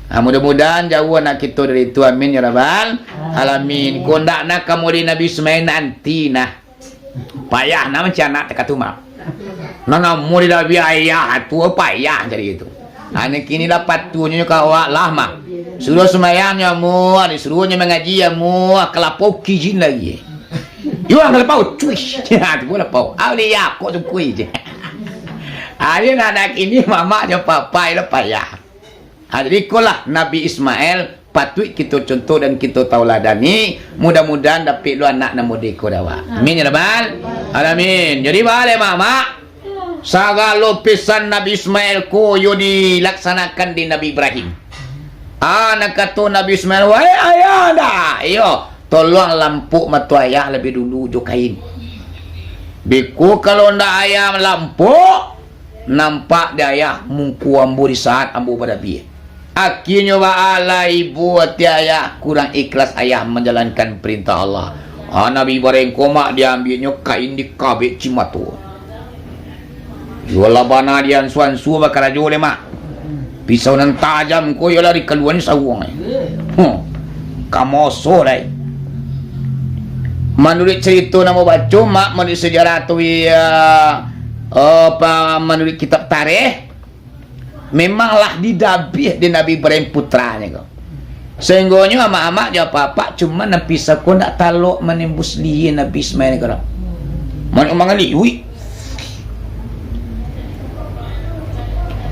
Ah, mudah-mudahan jauah anak kito dari itu. Amin ya rabbal alamin. Ko ndak nak ka model Nabi Ismail nanti nah. Payah nah mancari anak takah tu, Mak. Nan namo didabiah ayah tu, payah cari itu. Ha, nan kini lah patuahnyo ka awak lah mah. Suruah sumbayang nyo amuah, disuruahnyo mangaji amuah, kalapau kijin lai. Yo, kalapau, cuish. Ha, tu pun lapau. Aulia, kok sukui je. Ha, jadi nan kini mamak jo papai lah payah. Ha, jadi ikolah Nabi Ismail patuik kito contoh dan kito tauladani. Mudah-mudahan dapek lo anak nan model iko dek awak. Amin ya rabbal alamin. Jadi baa lai mamak, sagalo pesan Nabi Ismail ko yo dilaksanakan di Nabi Ibrahim. Ah, nan kato Nabi Ismail, "Wahai ayah anda, iyo, tolong lampok mato ayah labiah dulu jo kain. Beko kalau ndak ayah lampok, nampak di ayah muko ambo di saat ambo badabiah." Akienyo baa lai ibo ati ayah, kurang ikhlas ayah manjalankan parintah Allah. Ah, Nabi Ibrahim ko mak diambiaknyo kain dikabek cimato. Iyolah bana diansu-ansu bakarajo lai mak. Pisau nan tajam ko iyolah dikaluannyo sauang. Huh. Kamoso lai. Manuruik carito nan babaco mak, manuruik sejarah tu, iyo, apa, manuruik kitab tarikh, memang lah didabiah dek Nabi Ibrahim putranyo ko. Sahinggonyo amak-amak jo apak-apak, cuma nan pisau ko ndak talok manembus lihia Nabi Ismail ko doh. Manuak mangaliuik.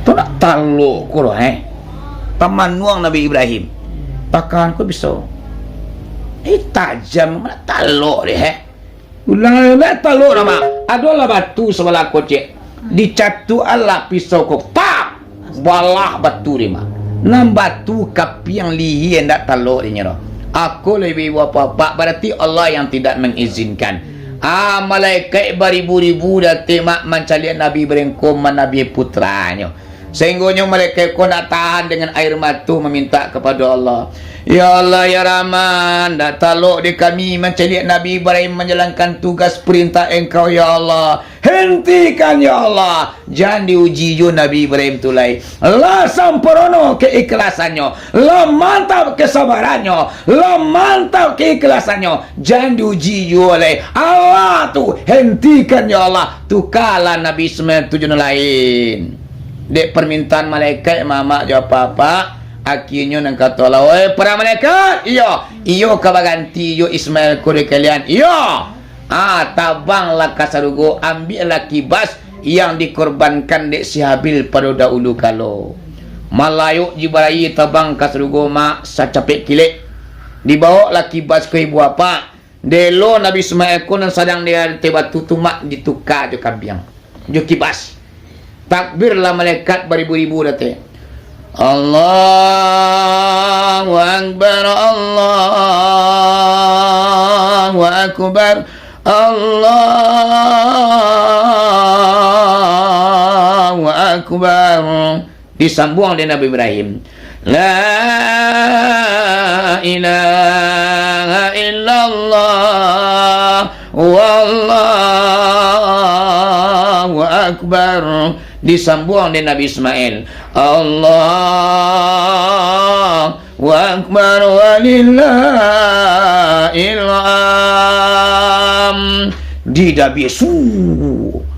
Tu ndak talok ko doh, eh. Pamanuang Nabi Ibrahim. Pakan ko pisau. Eh, tajam, ndak talok deh, eh. Ulang lai, talok nama. Adolah batu sabalah kocek. Dicatuak alah pisau ko. Pap! Balah batu dek mak. Nan batu kapiang lihia ndak talok dinyo doh. Ako labiah ibo apak-apak, barati Allah yang tidak mengizinkan. Ah, malaikat baribu-ribu datang mak mancaliak Nabi Ibrahim ko manabiah putranyo. Sahinggonyo malaikat ko ndak tahan dengan air mato mamintak kapado Allah. Ya Allah, ya Rahman, ndak talok di kami mancaliak Nabi Ibrahim manjalankan tugas parintah Engkau, ya Allah. Hentikan, ya Allah. Jan diuji juo Nabi Ibrahim tu lai. Lah samparono keiklasannyo, lah mantap kesabarannyo, lah mantap keiklasannyo. Jan diuji juo lai. Allah tu, hentikan, ya Allah. Tukalah Nabi Ismail tu jo nan lain. Dek parmintaan malaikat, mamak jo apak-apak, akhirnyo nan kato Allah, "Oi, para malaikat, iyo, iyo ka baganti jo Ismail ko dek kalian, iyo. Ah, tabanglah ka sarugo, ambiaklah kibas yang dikorbankan dek si Habil pado dahulu kalo." Malayok Jibrail tabang ka sarugo, mak, sacapek kilek. Dibaoklah kibas ko ibu apak. Dek lo Nabi Ismail ko nan sadang di ateh batu tu, mak, dituka jo kambiang, jo kibas. Takbirlah malaikat baribu-ribu datang. Allahu Akbar, Allahu Akbar, Allahu Akbar. Disambuang dek Nabi Ibrahim, "La ilaha illallah, wallahu akbar." Disambuang dek Nabi Ismail, "Allahu Akbar, walillahil hamd." Didabiah, su,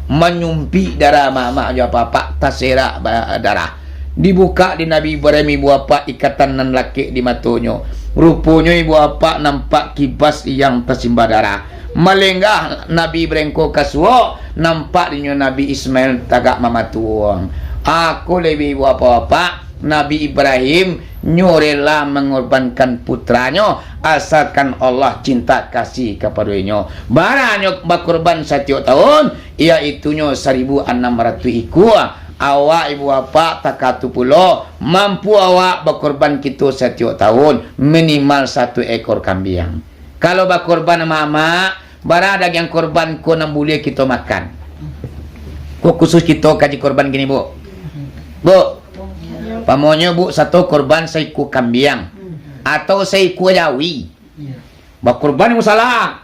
manyumpik darah, mamak jo apak-apak, taserak ba-, darah. Dibukak dek Nabi Ibrahim ibu apak ikatan nan lakek di matonyo. Ruponyo ibu apak nampak kibas yang tasimbah darah. Malenggah Nabi Ibrahim ko ka suok, nampak dinyo Nabi Ismail tagak mamatuang. Ako labiah ibu apak-apak, Nabi Ibrahim nyo rela mangorbankan putranyo, asalkan Allah cinta kasih kapado inyo. Bara nyo bakorban satiok tahun, yaitunyo saribu anam ratuih ikua. Awak ibu apak takah tu pulo, mampu awak bakorban kito satiok tahun, minimal satu ekor kambiang. Kalau bakorban amak-amak, bara dagiang korban ko nan buliah kito makan? Ko khusus kito kaji korban kini, Bu. Bu, pamonyo Bu sato korban saikua kambiang atau saikua jawi. Bakorban musala.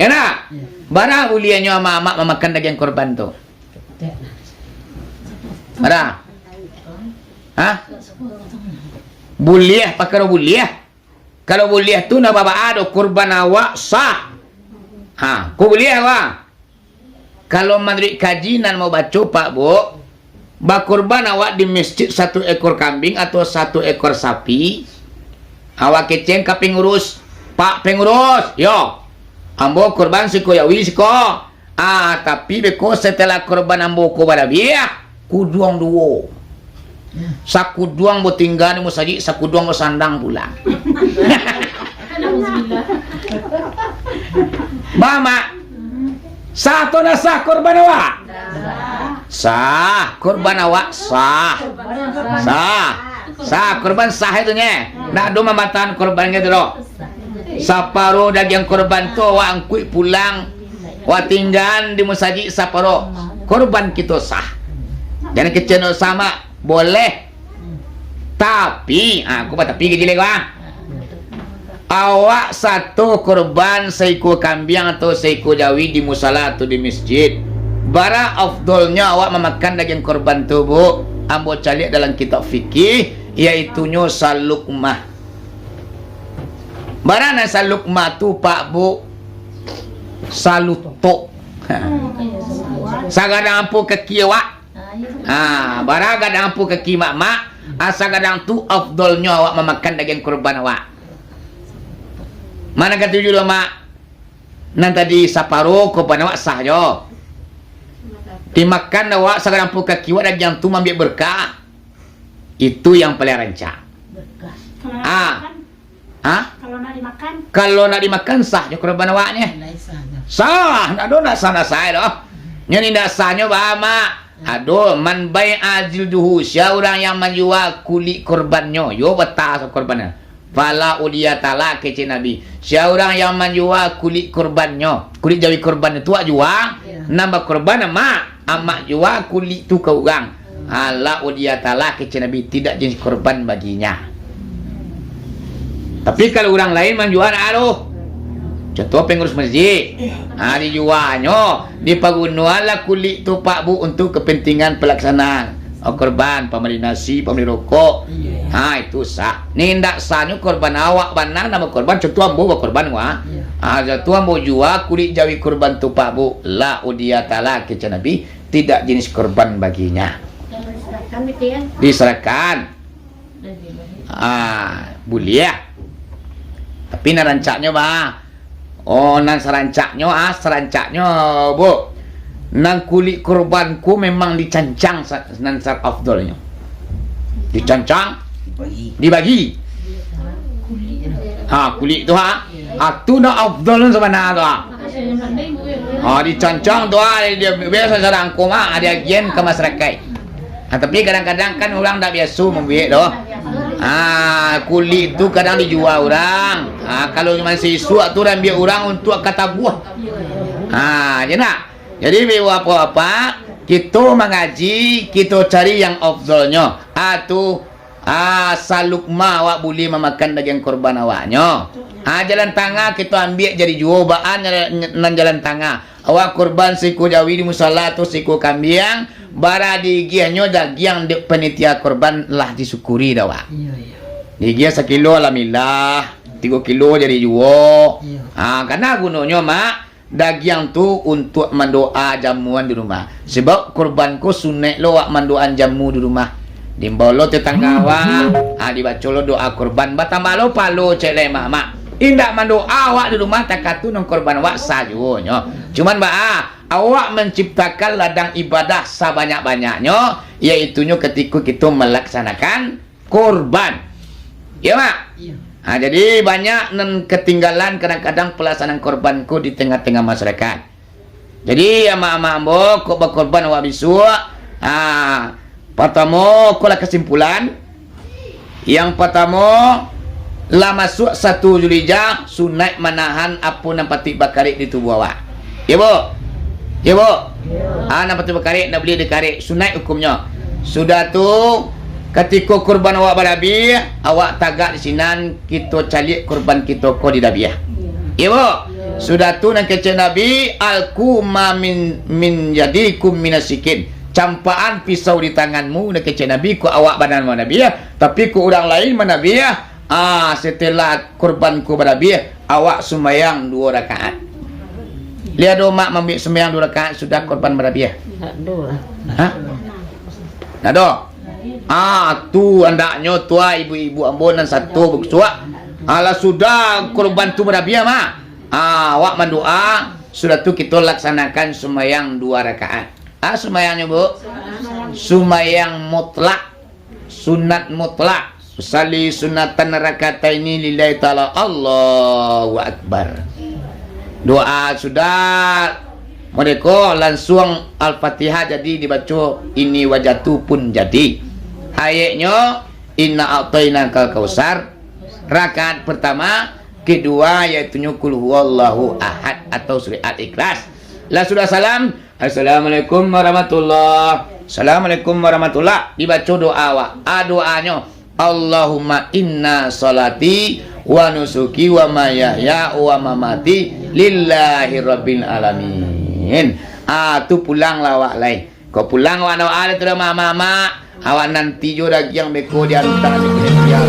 Enak? Bara buliahnyo amak-amak mamakan dagiang korban tu? Bara? Hah? Buliah, pakaro buliah. Kalau buliah tu, ndak baa-baa doh, kurban awak sah. Ha, ko buliah, wah. Kalau manuruik kaji nan ambo baco, Pak, Bu, bakurban awak di masjid satu ekor kambing atau satu ekor sapi, awak kecek ka pangurus, "Pak Pangurus, yo, ambo kurban siko jawi siko. Ah, tapi beko setelah kurban ambo ko balabiah, kuduang duo. Sakuduang ambo tingga di musajik, sakuduang ambo sandang pulang." Ba, Mak? Sah atau ndak sah kurban awak? Sah. Kurban awak sah. Sah. Sah, kurban sah itu nye. Ndak ado mambatahan kurban gitu doh. Saparo dagiang kurban tu awak angkuik pulang. Awak tinggaan di musajik saparo. Kurban kito sah. Jan kecek ndak sah, Mak. Boleh. Tapi, ah, aku batapi ka jilek, ah. Awak sato kurban saikua kambiang atau saikua jawi di musala atau di masjid. Bara afdolnyo awak mamakan dagiang kurban tu, Bu? Ambo caliak dalam kitab fikih, yaitunyo salukmah. Bara nan salukmah tu, Pak, Bu? Salutok. Sagadang ampo kaki awak. Ha, bara gadang ampo kaki mak-mak, asa gadang tu afdolnyo awak mamakan dagiang kurban awak. Ma nan katuju tu, Mak? Nan tadi saparo kurban awak sah jo. Dimakan awak sagadang ampo kaki awak dagiang tu maambiak berkah. Itu yang paling rancak. Berkah. Kalau Ah. makan, Hah? Kalau nak dimakan? Kalau nak dimakan, sah jo kurban awak ni. Lai sah tu. Sah, ndak ado ndak sah, ndak sah doh. Nyo ni ndak sahnyo ba, Mak. Ado, "Man bai'a jilduhu," sia urang yang manjua kulik kurbannyo, yo batah kurbannyo. "Fala udhiyatalah," kecek Nabi. Sia urang yang manjua kulik kurbannyo, kulik jawi kurban tu awak jua, Iya. nan bakurban amak, amak jua kulik tu ka urang. Ah, la udhiyatalah, kecek Nabi, tidak jadi kurban baginya. Tapi kalau urang lain manjua, ndak ado. Contoh pengurus masjid. Ah, dijuanyo, dipagunoanlah kulik tu, Pak Bu, untuk kepentingan pelaksanaan. Oh, kurban, pambali nasi, pambali rokok. Iya. Ah, itu sah. Ni ndak sahnyo kurban awak bana nan bakurban, contoh ambo bakurban, wah. Iya. Ah, contoh ambo jua kulik jawi kurban tu, Pak Bu. La udhiyatalah, kecek Nabi. Tidak jenis kurban baginya. Diserahkan gitu ya? Diserahkan. Ah, buliah. Tapi nan rancaknyo, bah. Oh, nan sarancaknyo, ah, sarancaknyo, Bu. Nan kulik kurban ko memang dicancang sa-, nan sa-, afdolnyo. Dicancang, dibagi. Ha, kulik tu, ha. Ah, tu nan afdol sabana tu, ha. Ah, dicancang tu, ha, dia biasa sarangko mah, ah, diagian ka masyarakat. Ah, tapi kadang-kadang kan urang ndak biaso mambuek doh. Ah, kulik tu kadang dijua urang. Ah, kalau masih isuak tu diambiak urang untuak ka tabuah. Ah, je nak. Jadi, bapak-bapak, kito mangaji, kito cari yang afdolnyo. Ah, tu Ah, salukma awak buliah mamakan dagiang kurban awaknyo. Ah, jalan tangah kito ambiak jadi juo, baa nan jalan tangah. Awak kurban sikua jawi di musala atau sikua kambiang, bara diagiahnyo dagiang dek panitia kurban lah disyukuri dek awak. Iya, iya. Diagiah sakilo, alhamdulillah, tigo kilo jadi juo. Iya. Ah, kana gunonyo, Mak, dagiang tu untuak mandoa jamuan di rumah. Sebab kurban ko sunaik lo awak mandoaan jamu di rumah. Diimbau lo tetangga awak, ah, dibaco lo doa kurban, batambah lo palo cek lai mak-mak. Indak mandoa awak di rumah, takatu nan kurban awak sah juonyo. Cuman baa, awak manciptakan ladang ibadah sabanyak-banyaknyo, yaitunyo katiko kito malaksanakan kurban. Iyo, Mak? Iyo. Ha, jadi, banyak nan katinggalan kadang-kadang palaksanaan kurban ko di tangah-tangah masyarakat. Jadi, amak-amak ambo, kok bakurban awak bisuak, ha, partamo, ko lah kasimpulan. Yang partamo, lah masuak satu Zulhijjah, sunaik manahan apo nan patuik bakarek di tubuah awak. Iyo, Bu? Iyo, Bu? Ah, nan patuik bakarek, nan buliah dikarek, sunaik hukumnyo. Sudah tu, katiko kurban awak balabiah, awak tagak di sinan, kito caliak kurban kito ko didabiah. Iyo, Bu? Sudah tu, nan kecek Nabi, "Alqu ma min, min yadikum minasikin." Campakan pisau di tanganmu, nan kecek Nabi, ko awak badan manabiah, tapi ko urang lain manabiah, Ah, setelah kurban ko barabiah, awak sumbayang duo rakaat. Lai ado mak mambiak sumbayang duo rakaat sudah korban barabiah? Ndak ado lah. Hah? Ndak ado? Ah, tu andaknyo tu, ah, ibu-ibu ambo nan sato bakusuak. Alah sudah korban tu barabiah mah. Ah, awak mandoa, sudah tu kito laksanakan sumbayang duo rakaat. Ah, sumbayangnyo, Bu? Sumbayang mutlak. Sunat mutlak. Usalli sunatan rakataini lillahi ta'ala. Allahu Akbar. Doa sudah, mardeka, langsuang Al-Fatihah jadi dibaco, ini wajatu pun jadi. Ayatnyo, inna a'tainakal kausar. Rakaat pertama, kedua, yaitunyo kul huwallahu ahad atau surah Al-Ikhlas. Lah sudah salam, Assalamualaikum warahmatullah. Assalamualaikum warahmatullah. Dibaco doa awak. A doanyo, Allahumma inna salati wa nusuki wa mayahya wa mamati lillahi rabbil alamin. Ah, tu pulanglah awak lai. Kok pulang awak nak awak tu dah mamak-mamak, awak nanti jo dagiang beko diantar di kulit dia.